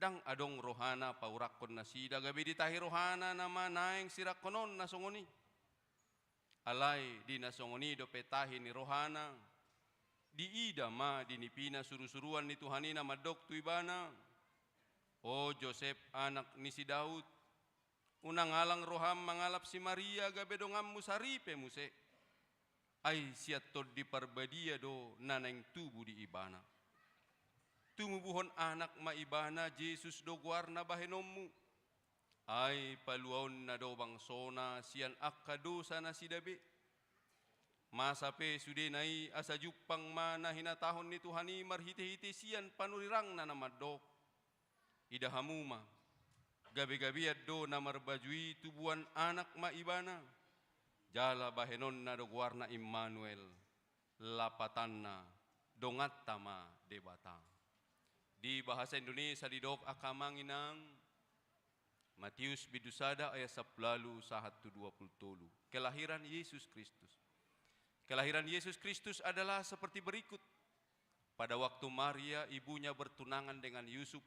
ndang adong rohana paurakkon nasida, gabe ditahi rohana nama naeng sirangkon on na songon i. Alai di na songon i dope tahi ni rohana, diida ma di nipina surusuruan ni Tuhan i na mandok tu ibana: O Josep, anak ni si Daud, unang alang roham mangalap si Maria gabe donganmu saripe muse. Ai sian Tondi Parbadia do na naeng tubu di ibana. Tumubuhon anak ma ibana, Jesus do goarna bahenonmu. Ai paluaonna do bangsona sian angka dosa nasida be. Masa pe sudena i asa jumpang ma na hinatahon ni Tuhan i marhitehite sian panurirangna na mandok: Ida hamu ma, gabegabean do na marbaju i, tubuan anak ma ibana, jala bahenonna do goarna Immanuel, lapatanna, donganta ma Debata. Di bahasa Indonesia didok angka amang inang, Matius bindu sada ayat sampulu ualu sahat tu dua pulu tolu. Kelahiran Yesus Kristus. Kelahiran Yesus Kristus adalah seperti berikut. Pada waktu Maria ibunya bertunangan dengan Yusuf,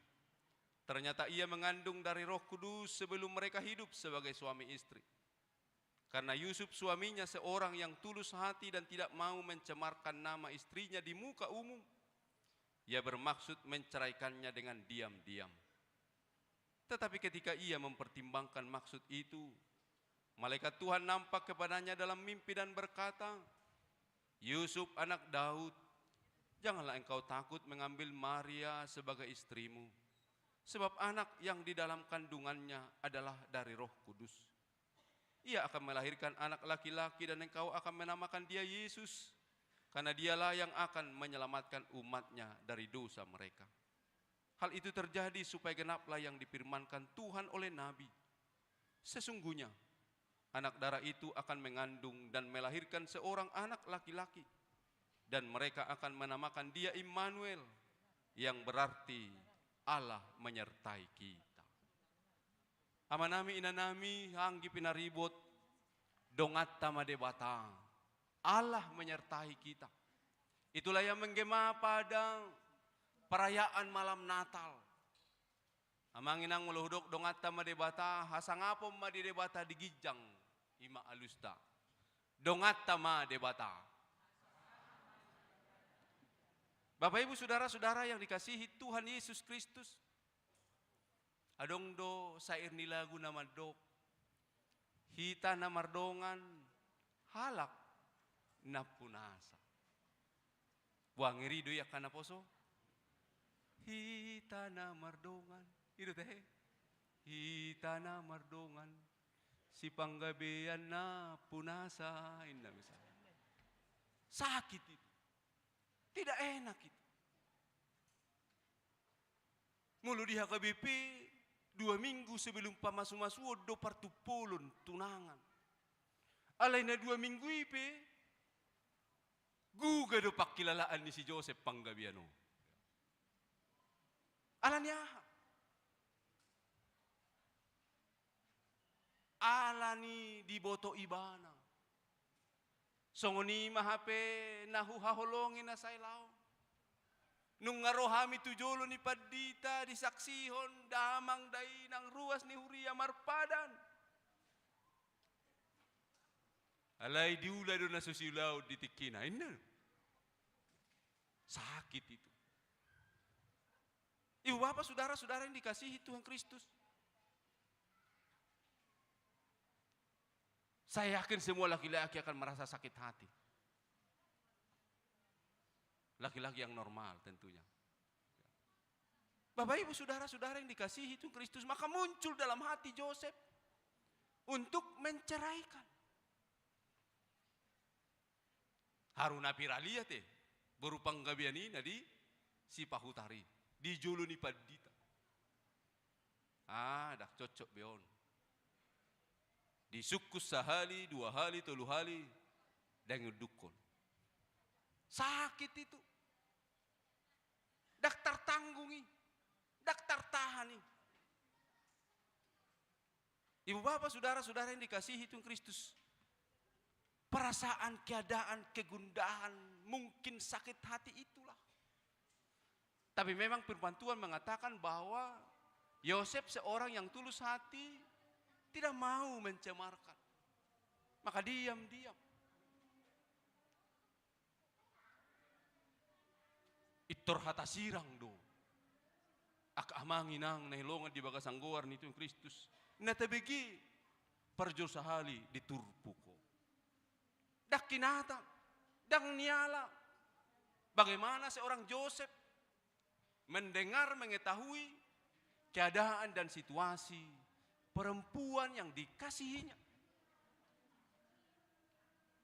ternyata ia mengandung dari Roh Kudus sebelum mereka hidup sebagai suami istri. Karena Yusuf suaminya seorang yang tulus hati dan tidak mau mencemarkan nama istrinya di muka umum, ia bermaksud menceraikannya dengan diam-diam. Tetapi ketika ia mempertimbangkan maksud itu, malaikat Tuhan nampak kepadanya dalam mimpi dan berkata, "Yusuf, anak Daud, janganlah engkau takut mengambil Maria sebagai istrimu, sebab anak yang di dalam kandungannya adalah dari Roh Kudus. Ia akan melahirkan anak laki-laki dan engkau akan menamakan dia Yesus, karena dialah yang akan menyelamatkan umatnya dari dosa mereka." Hal itu terjadi supaya genaplah yang difirmankan Tuhan oleh nabi. Sesungguhnya, anak dara itu akan mengandung dan melahirkan seorang anak laki-laki, dan mereka akan menamakan dia Immanuel, yang berarti Allah menyertai kita. Amanami, inanami, anggi pinaribot, donganta ma Debata, Allah menyertai kita. Itulah yang menggema pada perayaan malam Natal. Amang inang, molo hudok donganta ma Debata, hasangapon ma di Debata di ginjang, i ma alusta. Donganta ma Debata. Bapak, Ibu, saudara-saudara yang dikasihi Tuhan Yesus Kristus, adong do sair ni lagu na mandok, hita na mardongan, halak na punasa. Boha, ngeri do i angka naposo? Hita na mardongan. I do tehe? Hita na mardongan, sipanggabean na punasa, inna misalna. Sakit itu. Tidak enak itu. Molo di H K B P, dua minggu sebelum pamasumasuon do partumpolon, tunangan. Alai na dua minggu i pe, guga do pangkilalaan ni si Josep panggabean on. Ala ni aha? Ala ni diboto ibana. Songon i ma hape na huhaholongi na sai laho. Nunga ro hami tu jolo ni pandita, disaksihon damang dainang, ruas ni huria marpadan. Alai diula do na so siulaon di tingkina, inna. Sakit itu. Ibu, Bapak, saudara-saudara yang dikasihi Tuhan Kristus, saya yakin semua laki-laki akan merasa sakit hati. Laki-laki yang normal tentunya. Bapak, Ibu, saudara-saudara yang dikasihi Tuhan Kristus, maka muncul dalam hati Josep untuk menceraikan. Haru na pira liat, eh, boru panggabean i na di Sipahutar i, di jolo ni pandita. Ah, ndang cocok be on. Disungkun sahali, dua hali, tolu hali, ndang iundukkon. Sakit itu. Ndang tartanggung i. Ndang tartahan i. Ibu, Bapak, saudara-saudara yang dikasihi Tuhan Kristus, perasaan, keadaan, kegundahan, mungkin sakit hati itulah. Tapi memang firman Tuhan mengatakan bahwa Yosep, seorang yang tulus hati, tidak mau mencemarkan. Maka diam-diam. Pintor hata sirang do. Angka amang inang na hinaholongan di bagasan goar ni Tuhan Kristus, na tabege, parjolo sahali di turpuk ho. Ndang hinata, ndang niala. Bagaimana seorang Josep mendengar, mengetahui keadaan dan situasi perempuan yang dikasihinya.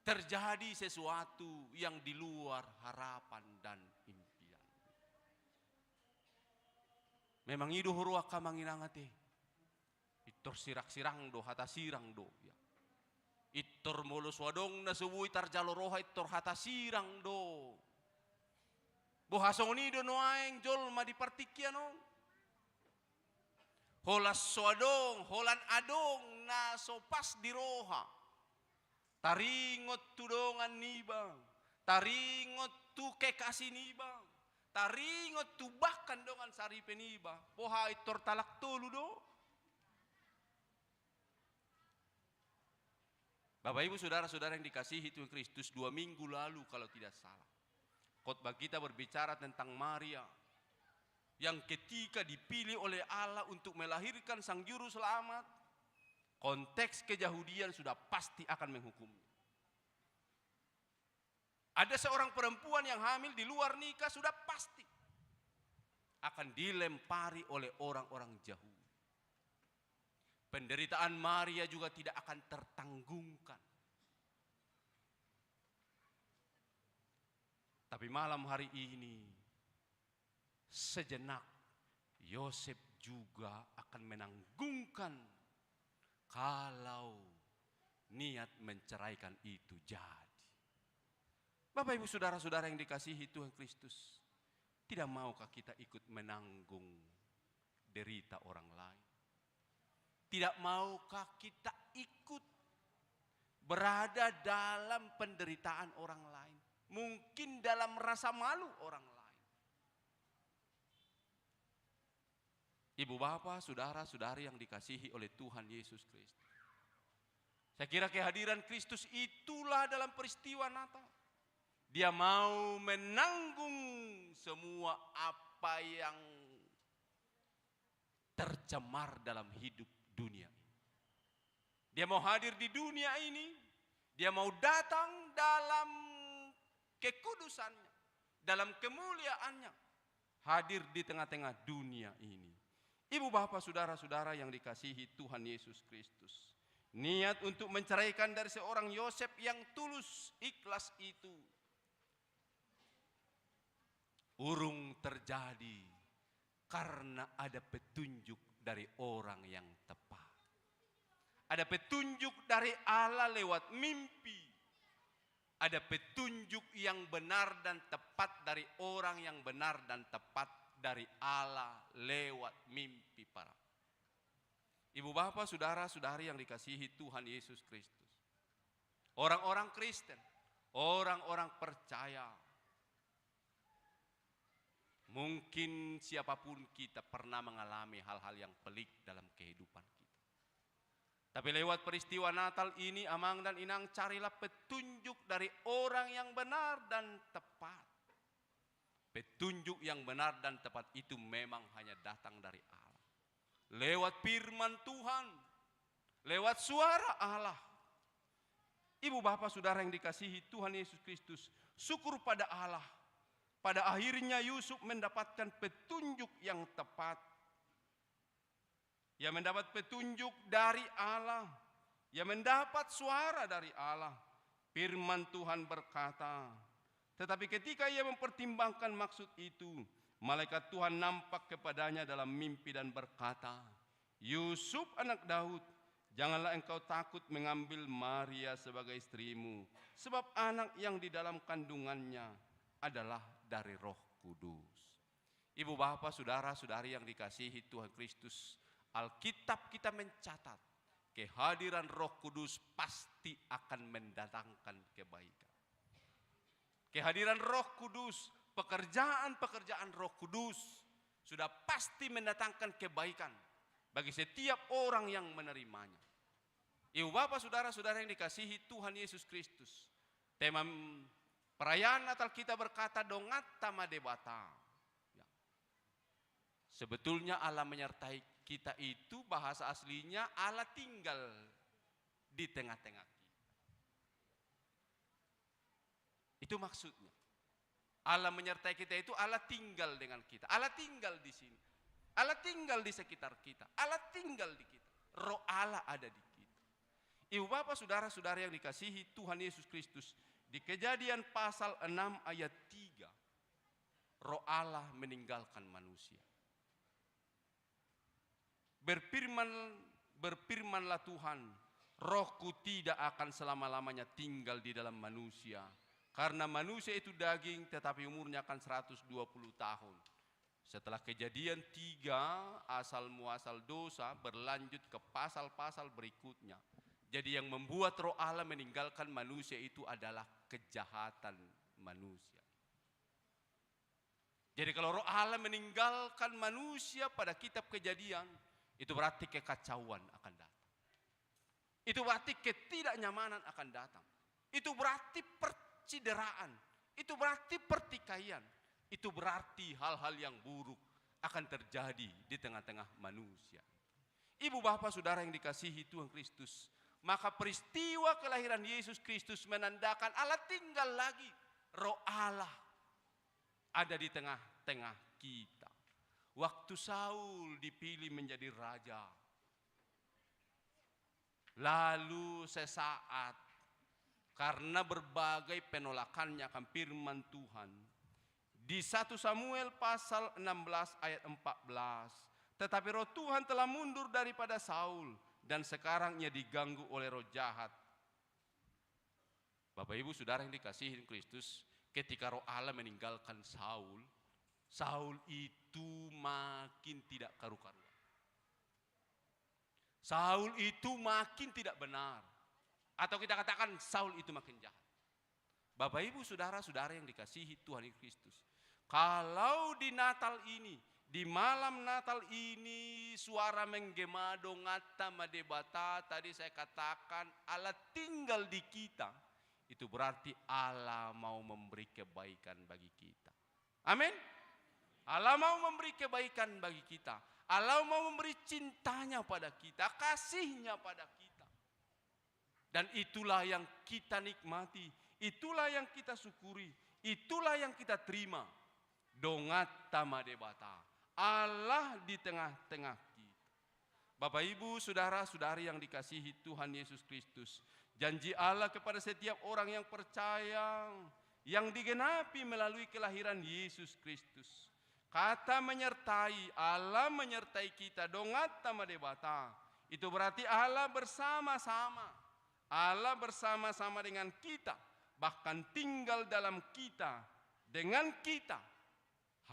Terjadi sesuatu yang di luar harapan dan impian. Memang i do huroha, angka amang inang, ate. Pintor sirang-sirang do, hata sirang do, ya. Pintor molo so adong na so boi tarjalo roha, pintor hata sirang do. Boha songon i do nuaeng jolma di partingkian on. Holan so adong, holan adong na so pas di roha. Taringot tu dongan niba, taringot tu kekasih niba, taringot tu bahkan dongan saripe niba. Boha, pintor talak tolu do. Bapak, Ibu, saudara-saudara yang dikasihi Tuhan Kristus, dua minggu lalu kalau tidak salah, khotbah kita berbicara tentang Maria yang ketika dipilih oleh Allah untuk melahirkan Sang Juru Selamat, konteks kejahudian sudah pasti akan menghukumnya. Ada seorang perempuan yang hamil di luar nikah, sudah pasti akan dilempari oleh orang-orang Yahudi. Penderitaan Maria juga tidak akan tertanggungkan. Tapi malam hari ini, sejenak Yosep juga akan menanggungkan kalau niat menceraikan itu jadi. Bapak, Ibu, saudara-saudara yang dikasihi Tuhan Kristus, tidak maukah kita ikut menanggung derita orang lain? Tidak maukah kita ikut berada dalam penderitaan orang lain? Mungkin dalam rasa malu orang lain. Ibu bapa, saudara-saudari yang dikasihi oleh Tuhan Yesus Kristus. Saya kira kehadiran Kristus itulah dalam peristiwa Natal. Dia mau menanggung semua apa yang tercemar dalam hidup dunia ini. Dia mau hadir di dunia ini, dia mau datang dalam kekudusannya, dalam kemuliaannya, hadir di tengah-tengah dunia ini. Ibu bapa, saudara-saudara yang dikasihi Tuhan Yesus Kristus, niat untuk menceraikan dari seorang Yosep yang tulus, ikhlas itu urung terjadi karena ada petunjuk dari orang yang tepat. Ada petunjuk dari Allah lewat mimpi. Ada petunjuk yang benar dan tepat dari orang yang benar dan tepat dari Allah lewat mimpi para. Ibu bapa, saudara-saudari yang dikasihi Tuhan Yesus Kristus. Orang-orang Kristen, orang-orang percaya. Mungkin siapapun kita pernah mengalami hal-hal yang pelik dalam kehidupan kita. Tapi lewat peristiwa Natal ini, amang dan inang, carilah petunjuk dari orang yang benar dan tepat. Petunjuk yang benar dan tepat itu memang hanya datang dari Allah. Lewat firman Tuhan, lewat suara Allah. Ibu bapa saudara yang dikasihi Tuhan Yesus Kristus, syukur pada Allah. Pada akhirnya Yusuf mendapatkan petunjuk yang tepat. Ia mendapat petunjuk dari Allah. Ia mendapat suara dari Allah. Firman Tuhan berkata, tetapi ketika ia mempertimbangkan maksud itu, malaikat Tuhan nampak kepadanya dalam mimpi dan berkata, "Yusuf anak Daud, janganlah engkau takut mengambil Maria sebagai istrimu, sebab anak yang di dalam kandungannya adalah dari Roh Kudus." Ibu bapa, saudara-saudari yang dikasihi Tuhan Kristus, Alkitab kita mencatat, kehadiran Roh Kudus pasti akan mendatangkan kebaikan. Kehadiran Roh Kudus, pekerjaan-pekerjaan Roh Kudus sudah pasti mendatangkan kebaikan bagi setiap orang yang menerimanya. Ibu bapa, saudara-saudara yang dikasihi Tuhan Yesus Kristus, tema perayaan Natal kita berkata, "Donganta ma Debata." Ya. Sebetulnya Allah menyertai kita itu bahasa aslinya Allah tinggal di tengah-tengah kita. Itu maksudnya. Allah menyertai kita itu Allah tinggal dengan kita. Allah tinggal di sini. Allah tinggal di sekitar kita. Allah tinggal di kita. Roh Allah ada di kita. Ibu bapa, saudara-saudara yang dikasihi Tuhan Yesus Kristus, di Kejadian pasal enam ayat tiga, Roh Allah meninggalkan manusia. Berfirman, berfirmanlah Tuhan, "Rohku tidak akan selama-lamanya tinggal di dalam manusia, karena manusia itu daging, tetapi umurnya akan seratus dua puluh tahun." Setelah Kejadian tiga, asal muasal dosa berlanjut ke pasal-pasal berikutnya. Jadi, yang membuat Roh Allah meninggalkan manusia itu adalah kejahatan manusia. Jadi, kalau Roh Allah meninggalkan manusia pada kitab Kejadian, itu berarti kekacauan akan datang. Itu berarti ketidaknyamanan akan datang. Itu berarti percideraan. Itu berarti pertikaian. Itu berarti hal-hal yang buruk akan terjadi di tengah-tengah manusia. Ibu bapa saudara yang dikasihi Tuhan Kristus, maka peristiwa kelahiran Yesus Kristus menandakan Allah tinggal lagi. Roh Allah ada di tengah-tengah kita. Waktu Saul dipilih menjadi raja, lalu sesaat, karena berbagai penolakannya akan firman Tuhan, di satu Samuel pasal enam belas ayat empat belas, "Tetapi Roh Tuhan telah mundur daripada Saul, dan sekarang ia diganggu oleh roh jahat. Bapak Ibu Saudara yang dikasihi Kristus, ketika Roh Allah meninggalkan Saul, Saul itu makin tidak karu-karuan. Saul itu makin tidak benar. Atau kita katakan Saul itu makin jahat. Bapak Ibu Saudara-saudara yang dikasihi Tuhan Yesus Kristus, kalau di Natal ini, di malam Natal ini suara menggema donganta ma Debata, tadi saya katakan Allah tinggal di kita, itu berarti Allah mau memberi kebaikan bagi kita. Amin. Allah mau memberi kebaikan bagi kita. Allah mau memberi cintanya pada kita, kasihnya pada kita. Dan itulah yang kita nikmati, itulah yang kita syukuri, itulah yang kita terima. Donganta ma Debata, Allah di tengah-tengah kita. Bapak Ibu, saudara-saudari yang dikasihi Tuhan Yesus Kristus, janji Allah kepada setiap orang yang percaya, yang digenapi melalui kelahiran Yesus Kristus. Kata menyertai, Allah menyertai kita, donganta ma Debata. Itu berarti Allah bersama-sama. Allah bersama-sama dengan kita, bahkan tinggal dalam kita, dengan kita,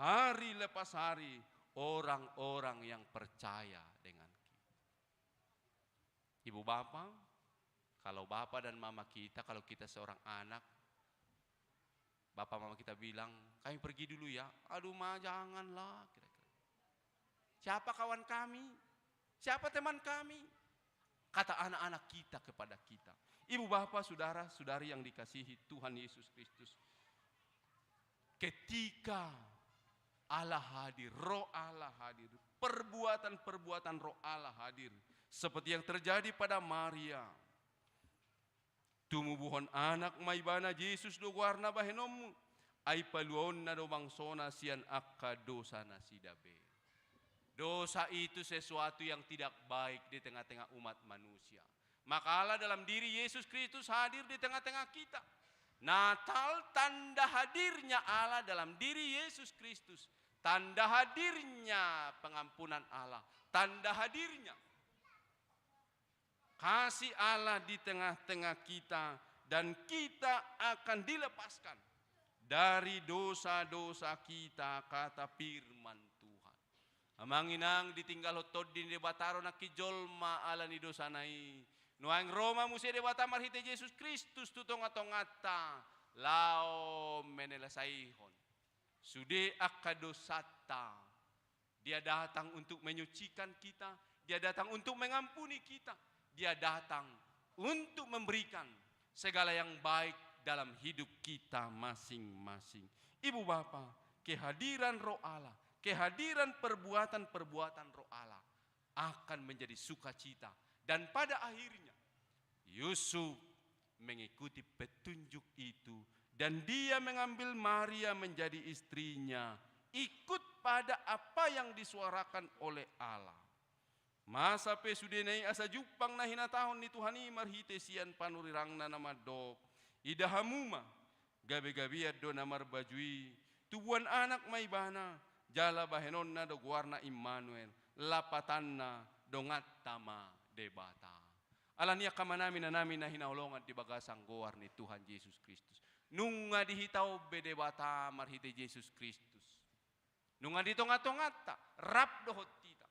hari lepas hari, orang-orang yang percaya dengan kita. Ibu bapa, kalau bapa dan mama kita, kalau kita seorang anak, bapa mama kita bilang, "Kami pergi dulu ya." "Aduh ma, janganlah," kira-kira. "Siapa kawan kami? Siapa teman kami?" Kata anak-anak kita kepada kita. Ibu bapa, saudara-saudari yang dikasihi Tuhan Yesus Kristus, ketika Allah hadir, Roh Allah hadir, perbuatan-perbuatan Roh Allah hadir, seperti yang terjadi pada Maria. Tumubuhon anak ma ibana, Jesus do goarna bahenonmu, ai paluaonna do bangsona sian angka dosa nasida be. Dosa itu sesuatu yang tidak baik di tengah-tengah umat manusia. Maka Allah dalam diri Yesus Kristus hadir di tengah-tengah kita. Natal tanda hadirnya Allah dalam diri Yesus Kristus. Tanda hadirnya pengampunan Allah. Tanda hadirnya kasih Allah di tengah-tengah kita, dan kita akan dilepaskan dari dosa-dosa kita, kata firman Tuhan. Amang inang, ditinggalhon Tondi ni Debata do nangkin jolma ala ni dosana i. Nuaeng ro ma muse Debata marhite Jesus Kristus tu tonga-tonganta, laho menelesaihon sude angka dosanta. Dia datang untuk menyucikan kita, Dia datang untuk mengampuni kita, Dia datang untuk memberikan segala yang baik dalam hidup kita masing-masing. Ibu bapa, kehadiran Roh Allah, kehadiran perbuatan-perbuatan Roh Allah akan menjadi sukacita. Dan pada akhirnya, Yusuf mengikuti petunjuk itu, dan dia mengambil Maria menjadi istrinya, ikut pada apa yang disuarakan oleh Allah. Masa pe sudena i asa jumpang na hinatahon ni Tuhan i marhite sian panurirangna na mandok, "Ida hamu ma, gabe-gabean do na marbaju i, tubuan anak ma ibana, jala bahenonna do goarna Immanuel, lapatanna donganta ma Debata." Alani i angka amanami, inanami na hinaholongan di bagasan goar ni Tuhan Jesus Kristus, nunga di hita on be Debata marhite Jesus Kristus. Nunga di tonga-tonganta, rap dohot hita.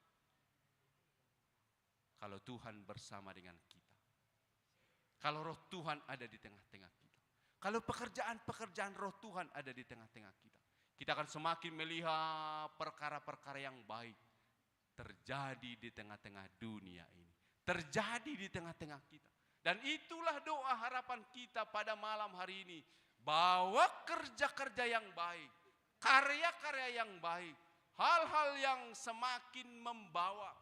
Kalau Tuhan bersama dengan kita. Kalau Roh Tuhan ada di tengah-tengah kita. Kalau pekerjaan-pekerjaan Roh Tuhan ada di tengah-tengah kita. Kita akan semakin melihat perkara-perkara yang baik terjadi di tengah-tengah dunia ini. Terjadi di tengah-tengah kita. Dan itulah doa harapan kita pada malam hari ini. Bahwa kerja-kerja yang baik, karya-karya yang baik, hal-hal yang semakin membawa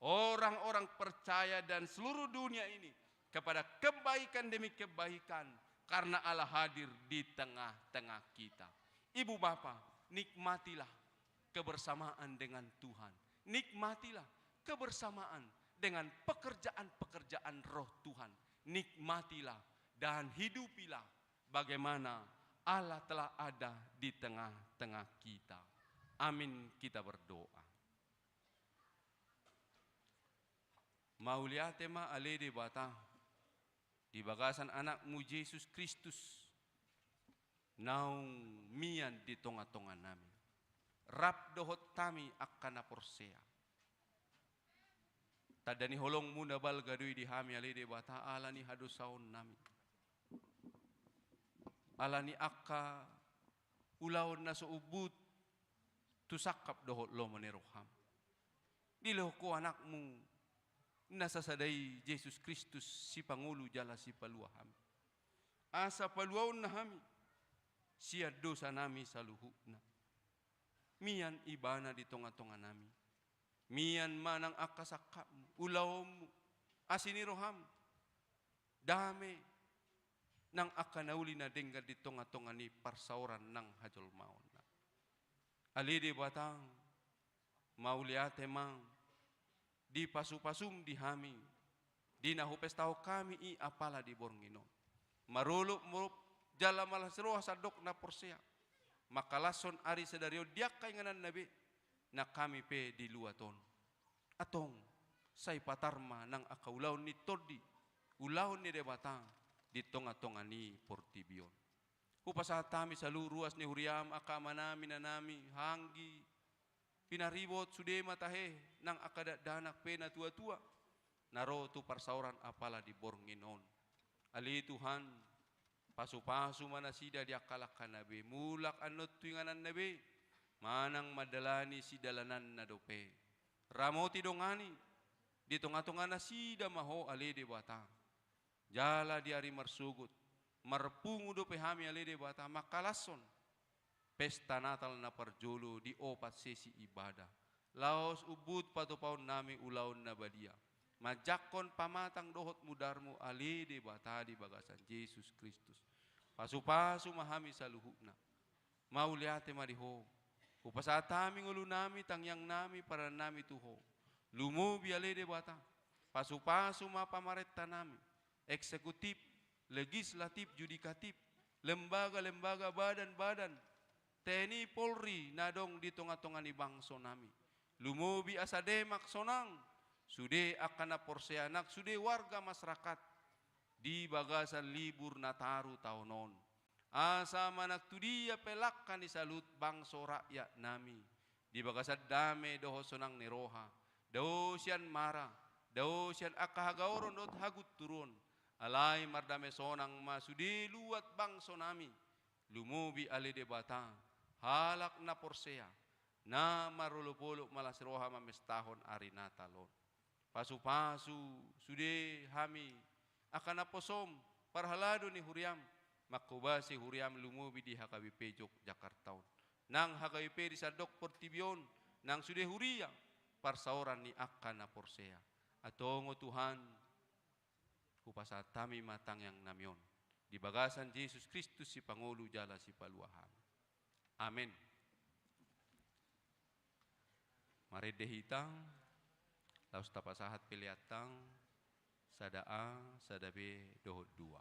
orang-orang percaya dan seluruh dunia ini kepada kebaikan demi kebaikan, karena Allah hadir di tengah-tengah kita. Ibu bapa, nikmatilah kebersamaan dengan Tuhan. Nikmatilah kebersamaan dengan pekerjaan-pekerjaan Roh Tuhan. Nikmatilah dan hidupilah bagaimana Allah telah ada di tengah-tengah kita. Amin, kita berdoa. Mauliate ma ale Debata, di bagasan Anakmu Jesus Kristus, naung mian di tonga-tonganami. Rap dohot hami angka na porsea. Tanda ni holongmu na balga do i di hami ale Debata, ala ni hadosaonnami. Ala ni angka ulaon na so umbut tu sangkap dohot lomo ni roham. Dilehon Ho Anakmu na sasada i, Jesus Kristus, sipangolu jala sipalua hami. Asa paluaonna hami sian dosanami saluhutna. Mian Ibana di tonga-tonganami. Mian ma nang angka sangkapmu, ulaonmu, asi ni roham, dame, nang angka na uli na denggan di tonga-tonga ni parsaoran nang hajolmaonna. Ale Debata, mauliate ma, dipasu-pasum di hami, di na hupestahon hami i apala di borngin on. Marolop-olop jala malas roha sandok na porsea mangkalashon ari sadari on di angka ingananna be, nang hami pe di luat on. Antong, sai patar ma nang angka ulaon ni tondi, ulaon ni Debata di tonga-tonga ni portibi on. Hupasahat hami saluhut ruas ni huriam, angka amanami, inanami, anggi, pinaribot, sude ma tahe, nang angka dakdanak pe na tua-tua, na ro tu parsaoran apala di borngin on. Ale Tuhan, pasu-pasu ma nasida di angka langkana be, mulak annon tu ingananna be, manang mandalani sidalananna dope. Ramoti, dongani, di tonga-tonga nasida ma Ho ale Debata. Jala di ari marsogot, marpungu dope hami ale Debata mangkalashon pesta Natal na parjolo di opat sesi ibadah. Laos umbut patupaonnami ulaon na badia, manjangkon pamatang dohot mudarmu ale Debata di bagasan Jesus Kristus. Pasu-pasu ma hami saluhutna. Mauliate ma di Ho. Hupasahat hami ngolunami, tangiangnami, paranannami tu Ho. Lumobi ale Debata, pasu-pasu ma pamarentanami, eksekutif, legislatif, judikatif, lembaga-lembaga, badan-badan, T N I, Polri na adong di tonga-tonga ni bangsonami. Lumobi asa demak sonang sude angka na porsea nang sude warga masyarakat di bagasan libur Nataru taon on. Asa manang tu dia pe langka ni saluhut bangso rakyatnami di bagasan dame dohot sonang ni roha, dao sian mara, dao sian angka hagaoron dohot hagunturon. Alai mardame sonang ma sude luat bangsonami. Lumobi ale Debata halak na porsea, na marolop-olop malas roha mamestahon ari Natal on. Pasu-pasu sude hami angka naposom, parhalado ni huriam, manghobasi huriam lumobi di H K B P Jogjakarta on, nang H K B P di sandok portibi on, nang sude huria parsaoran ni angka na porsea. Antong o Tuhan, hupasahat hami ma tangiangnami on di bagasan Jesus Kristus, sipangolu jala sipalua hami. Amen. Marende hita, laos tapasahat peleanta sada A, sada B dohot dua.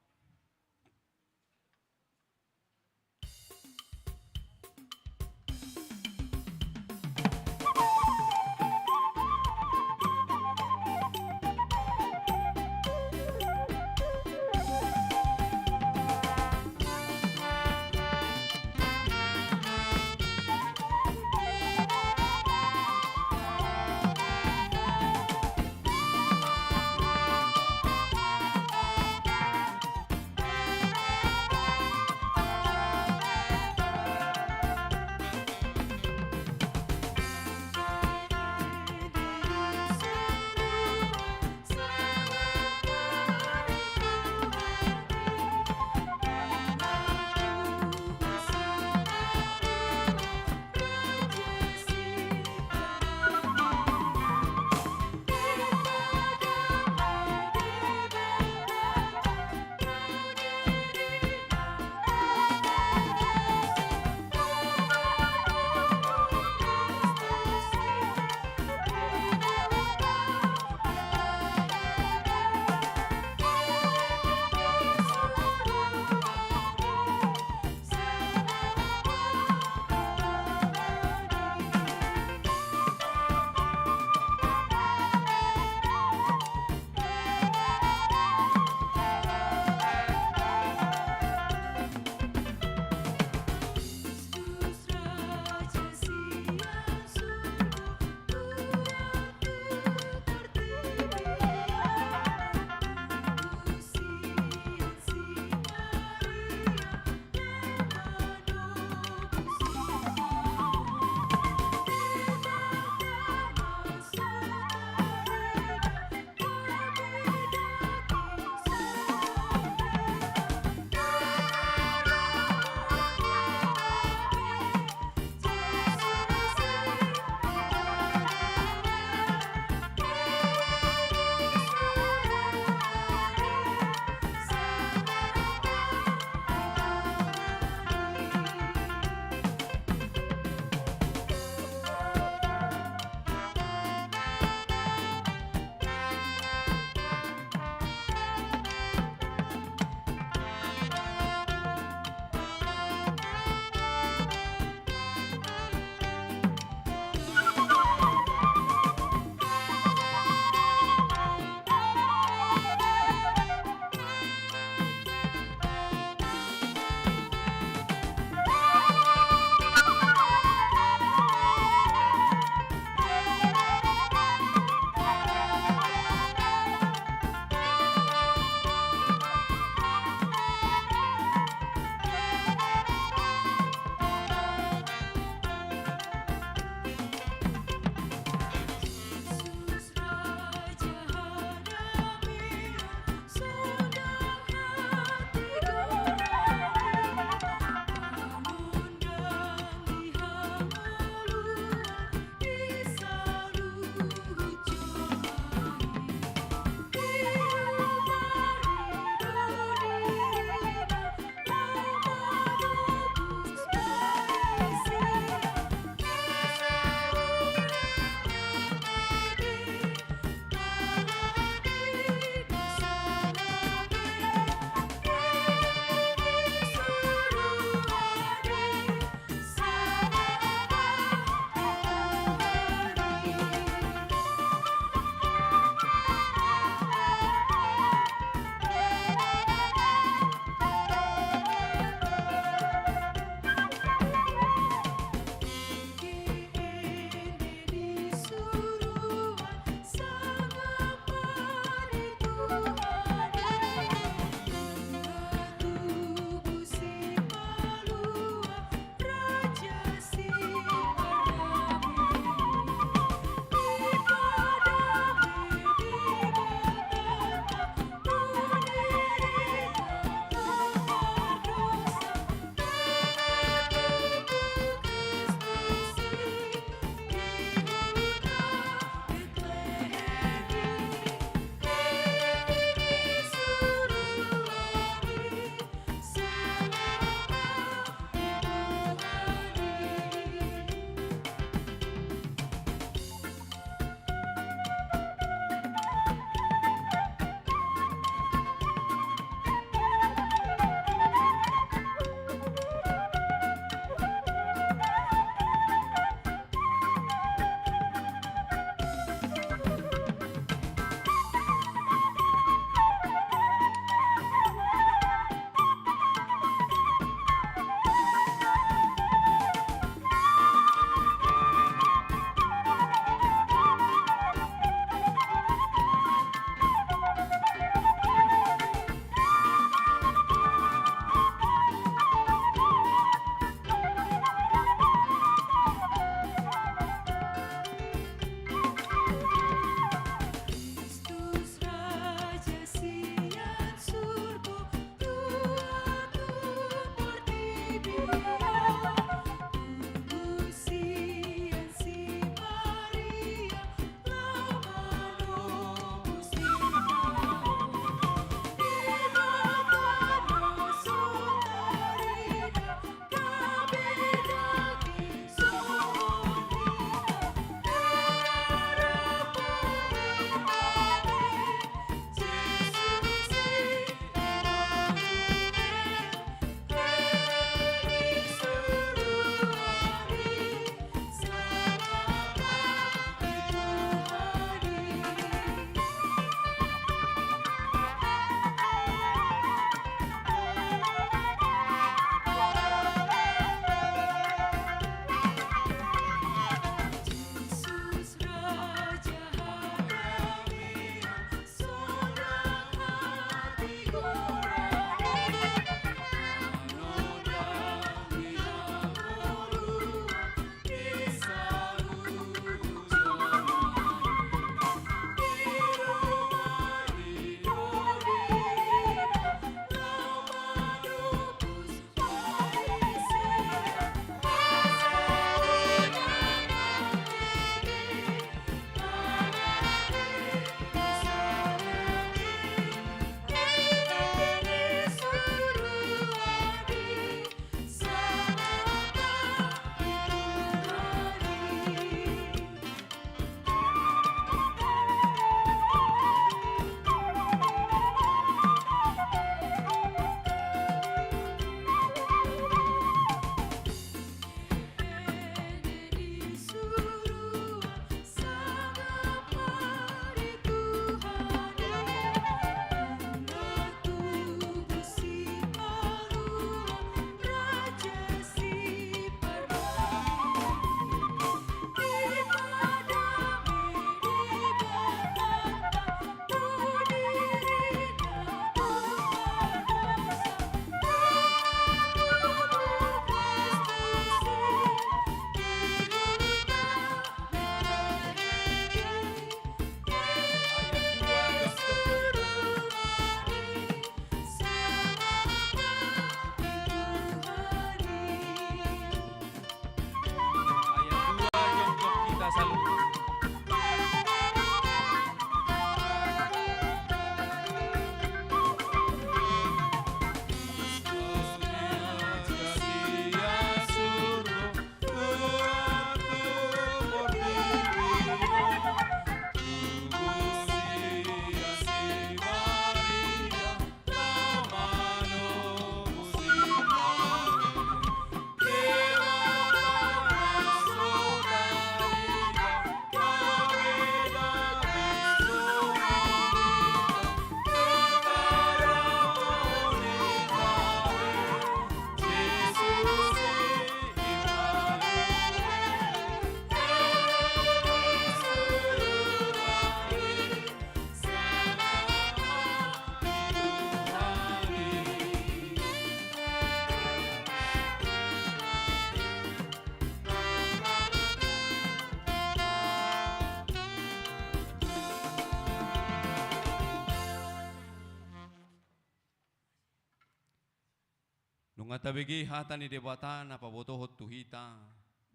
Dongan tabege hata ni Debata na pabotohon tu hita,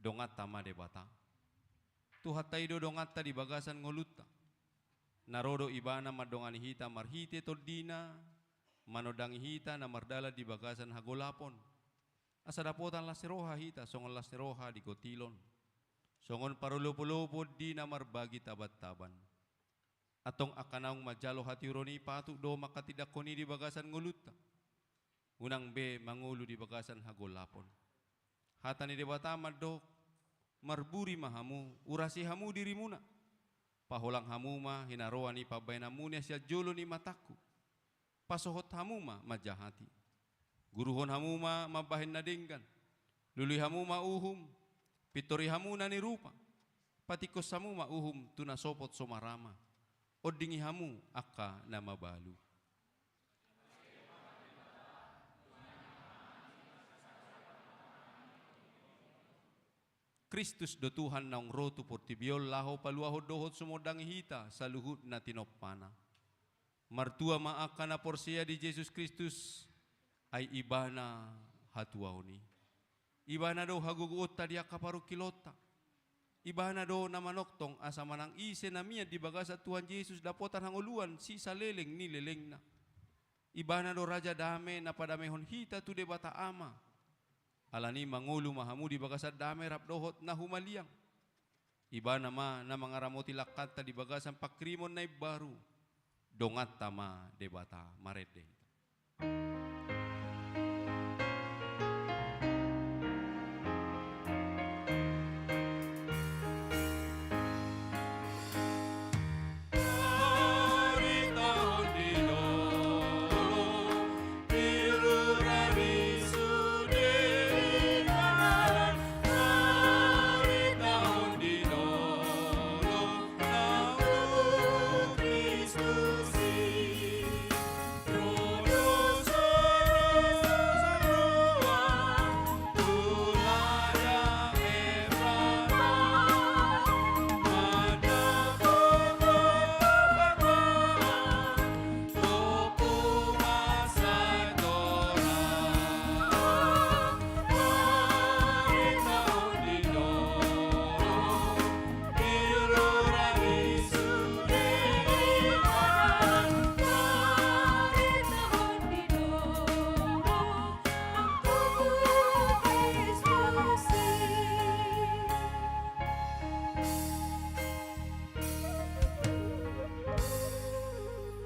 donganta ma Debata. Tuhanta i do donganta di bagasan ngolunta. Na ro do Ibana mandongani hita marhite tondina, manondangi hita na mardalan di bagasan hagolapon. Asa dapotan las ni roha hita, songon las ni roha di gotilon. Songon parolopo-lopo di na marbagi taban-taban. Antong angka naung manjalo hatiuron i patut do manghatindanghon i di bagasan ngolunta. Unang be mangolu di bagasan hagolapon. Hata ni Debata mandok, marburi ma hamu, urasi hamu dirimuna. Paholang hamu ma hinaroan ni pambahenanmuna sian jolo ni matangku. Pasohot hamu ma manjahati. Guruhon hamu ma mambahen na denggan. Lului hamu ma uhum, pintori hamu na nirupa. Patingkos hamu ma uhum tu na sopot so marama. Ondingi hamu angka na mabalu. Kristus do Tuhan naung ro tu portibi on laho paluahon dohot sumondangi hita saluhut na tinompana. Martua ma angka na porsea di Jesus Kristus, ai Ibana hatuaon i. Ibana do hagogoonta di angka parungkilonta. Ibana do na manongtong asa manang ise na mian di bagasan Tuhan Jesus dapotan hangoluan sisaleleng ni lelengna. Ibana do Raja Dame na padamehon hita tu Debata Ama. Alani mangolu ma hamu di bagasan dame rap dohot na humaliang. Ibana ma na mangaramoti langkanta di bagasan panghirimon na imbaru. Donganta ma Debata, marende hita.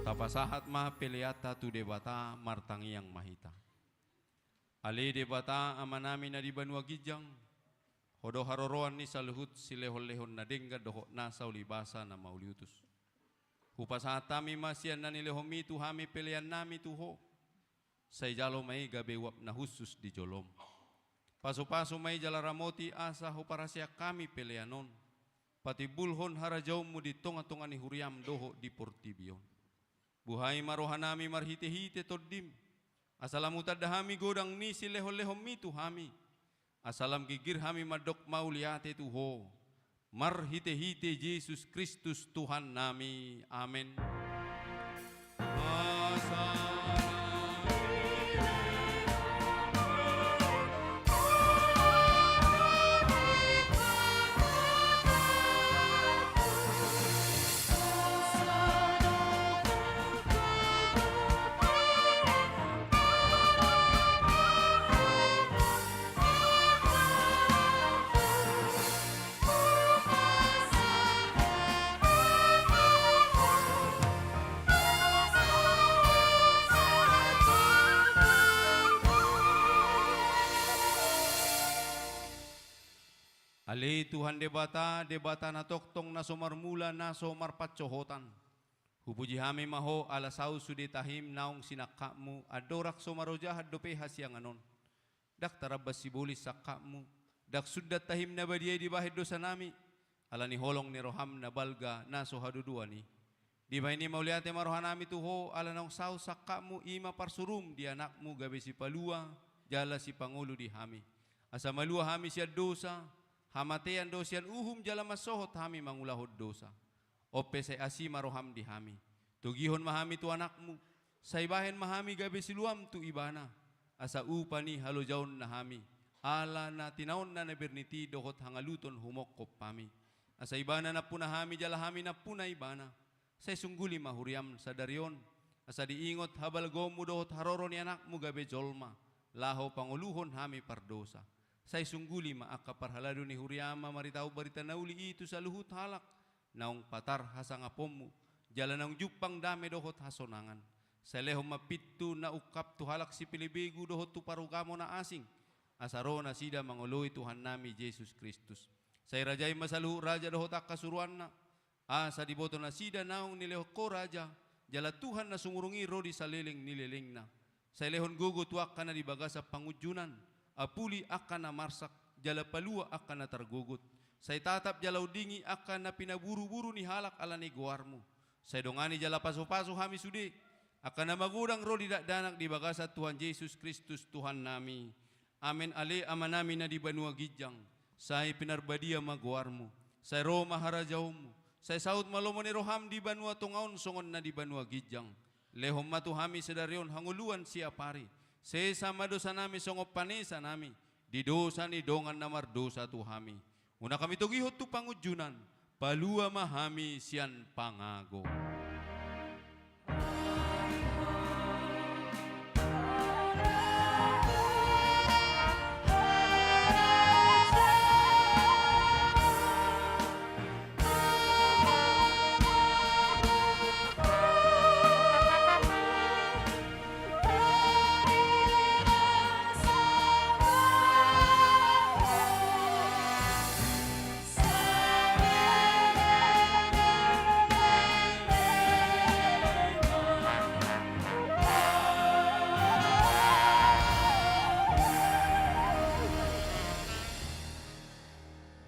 Tapasahat ma peleanta tu Debata, martangiang ma hita. Ale Debata Amanami na di banua ginjang, Ho do haroroan ni saluhut silehon-lehon na denggan dohot nasa ulibasa na mauliutus. Hupasahat hami ma sian na nilehonmi tu hami peleannami tu Ho. Sai jalo ma i gabe uap na hushus di jolom. Pasu-pasu ma i jala ramoti asa huparaseak hami pelean on. Patimbulhon harajaonmu di tonga-tonga ni huriam dohot di portibi on. Buhai ma rohanami marhite-hite Tondim, asa lam hutanda hami godang ni silehon-lehonmi tu hami, asa lam ginggir hami mandok mauliate tu Ho, marhite-hite Jesus Kristus Tuhannami. Amen. Ale Tuhan Debata, Debata na tongtong, na so marmula, na so marpansohotan. Hupuji hami ma Ho ala saut sude tahim naung sinangkapmu, andorang so marojahan dope hasiangan on. Ndang tarambas sibolis sangkapmu, ndang sundat tahim na badia i dibahen dosanami, ala ni holong ni roham na balga na so haduduan i. Dibahen i mauliate ma rohanami tu Ho, ala naung saut sangkapmu, i ma parsurum di Anakmu gabe sipalua jala sipangolu di hami. Asa malua hami sian dosa, hamatean dohot sian uhum jala mansohot hami mangulahon dosa. On pe sai asi ma roham di hami. Togihon ma hami tu Anakmu, sai bahen ma hami gabe siluam tu Ibana. asa upa ni halojaonna hami, ala na tinaonna na bernit i dohot hangaluton humongkop hami. Asa Ibana nampuna hami jala hami nampuna Ibana. Sai sungguli ma huriaM sadari on, asa diingot habalgaonMu dohot haroro ni AnakMu gabe jolma, laho pangoluhon hami pardosa. Sai sungguli ma angka parhalado ni huriaM mamaritahon barita na uli i tu saluhut halak, naung patar hasangaponMu, jala naung jumpang dame dohot hasonangan. Sai lehon ma pintu na ungkap tu halak sipelebegu dohot tu parugamo na asing, asa ro nasida mangoloi Tuhannami Jesus Kristus. Sai rajai ma saluhut raja dohot angka suruanna, asa diboto nasida naung nilehon Ho raja, jala Tuhan na sumurung i ro di saleleng ni lelengna. Sai lehon gogo tu angka na di bagasan pangunjunan, apuli angka na marsak, jala palua angka na targogot. Sai tatap jala undingi angka na pinaburuburu ni halak ala ni goarMu. Sai dongani jala pasupasu hami sude, angka na magodang ro di dakdanak di bagasan Tuhan Jesus Kristus Tuhannami. Amen. Ale Amanami na di banua ginjang, sai pinarbadia ma goarMu, sai ro ma harajaonMu, sai saut ma lomo ni rohaM di banua tonga on songon na di banua ginjang. Lehon ma tu hami sadari on hangoluan siapari, sesa ma dosanami songon panesanami di dosa ni dongan na mardosa tu hami. Unang hami togihon tu pangunjunan, palua ma hami sian pangago.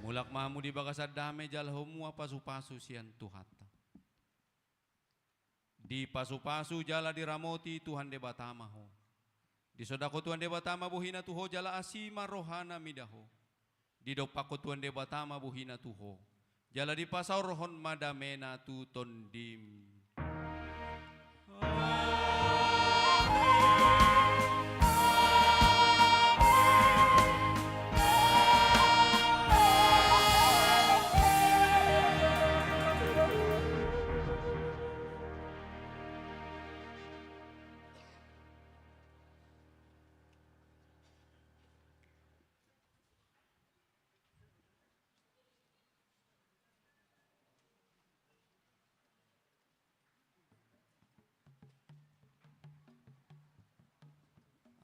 Mulak ma hamu di bagasan dame jala homua pasupasu sian Tuhanta. Dipasupasu jala diramoti Tuhan Debata ma ho. Disondangkon Tuhan Debata ma bohina tu ho jala asi ma rohana mida ho. Didompakkon Tuhan Debata ma bohina tu ho, jala dipasaorhon ma damena tu tondim.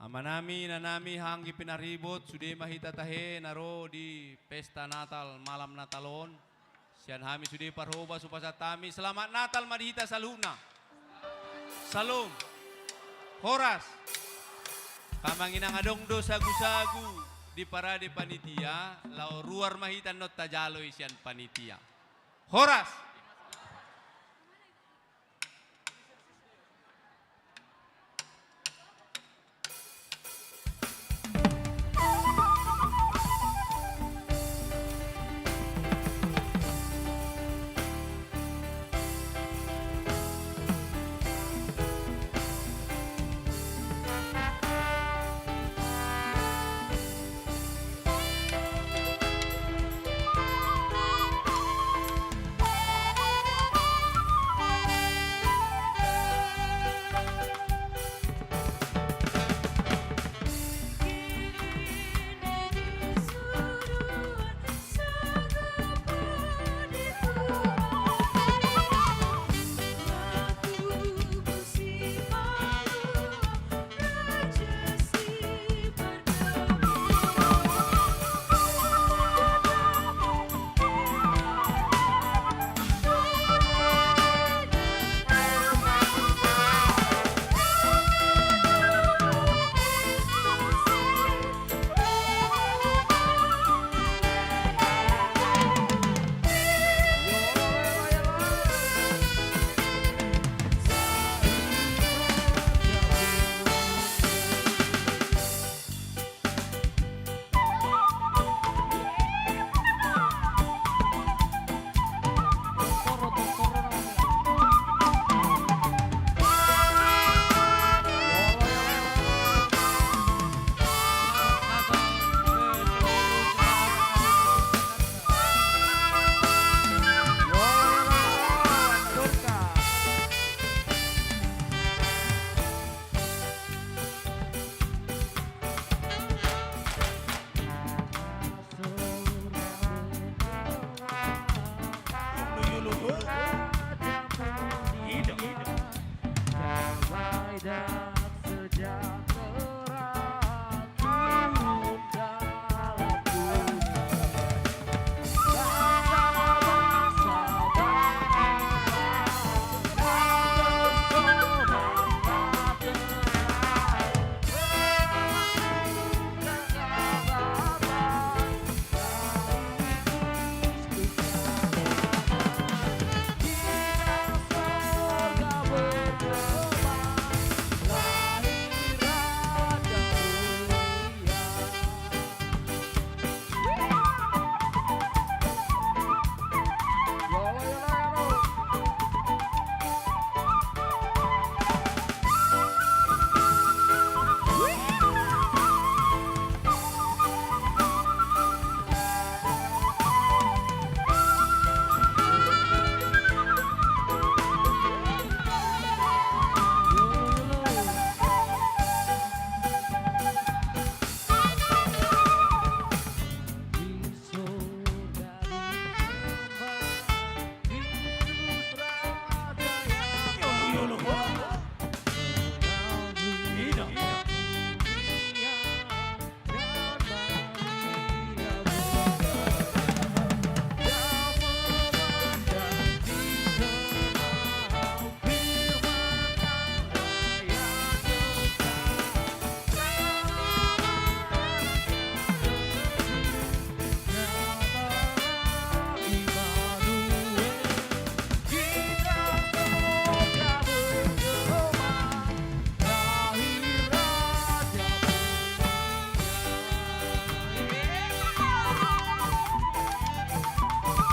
Amanami, inanami, anggi pinaribot, sude ma hita tahe na ro di pesta Natal, malam Natal on. Sian hami sude parhobas hupasahat hami, selamat Natal ma di hita saluhutna. Salom. Horas. Amang inang, adong do sagusagu diparade panitia, laho ruar ma hita annon tajalo i sian panitia. Horas.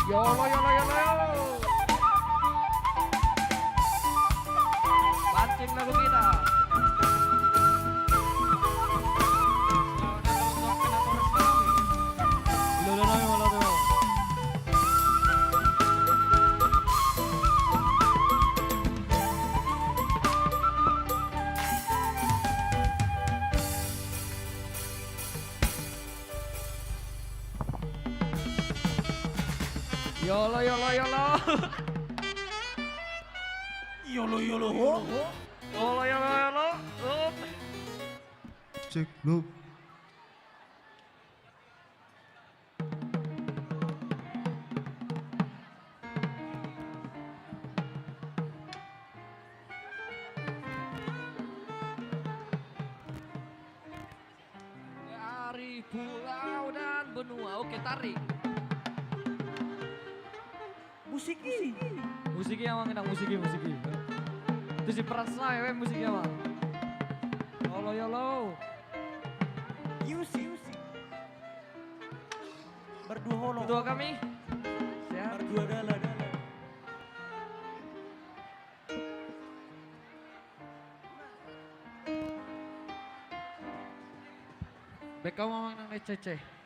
Yolo, yolo, yolo, yolo. Pancing lagu kita. Lolo nami, lolo nami. Yolo, yolo, yolo. Yolo, yolo, ho. Yolo, yolo, yolo. Up. Cek, lu. Dari pulau dan benua. Oke, tarik. Musik i. Musik i, amang, enak musik i, musik i. Itu si perasa ya, musik i, amang. Yolo, yolo. Musik. Berdua holo. Ketua kami. Sehat. Berdua dalan. Baen hamu, amang, nang ecece.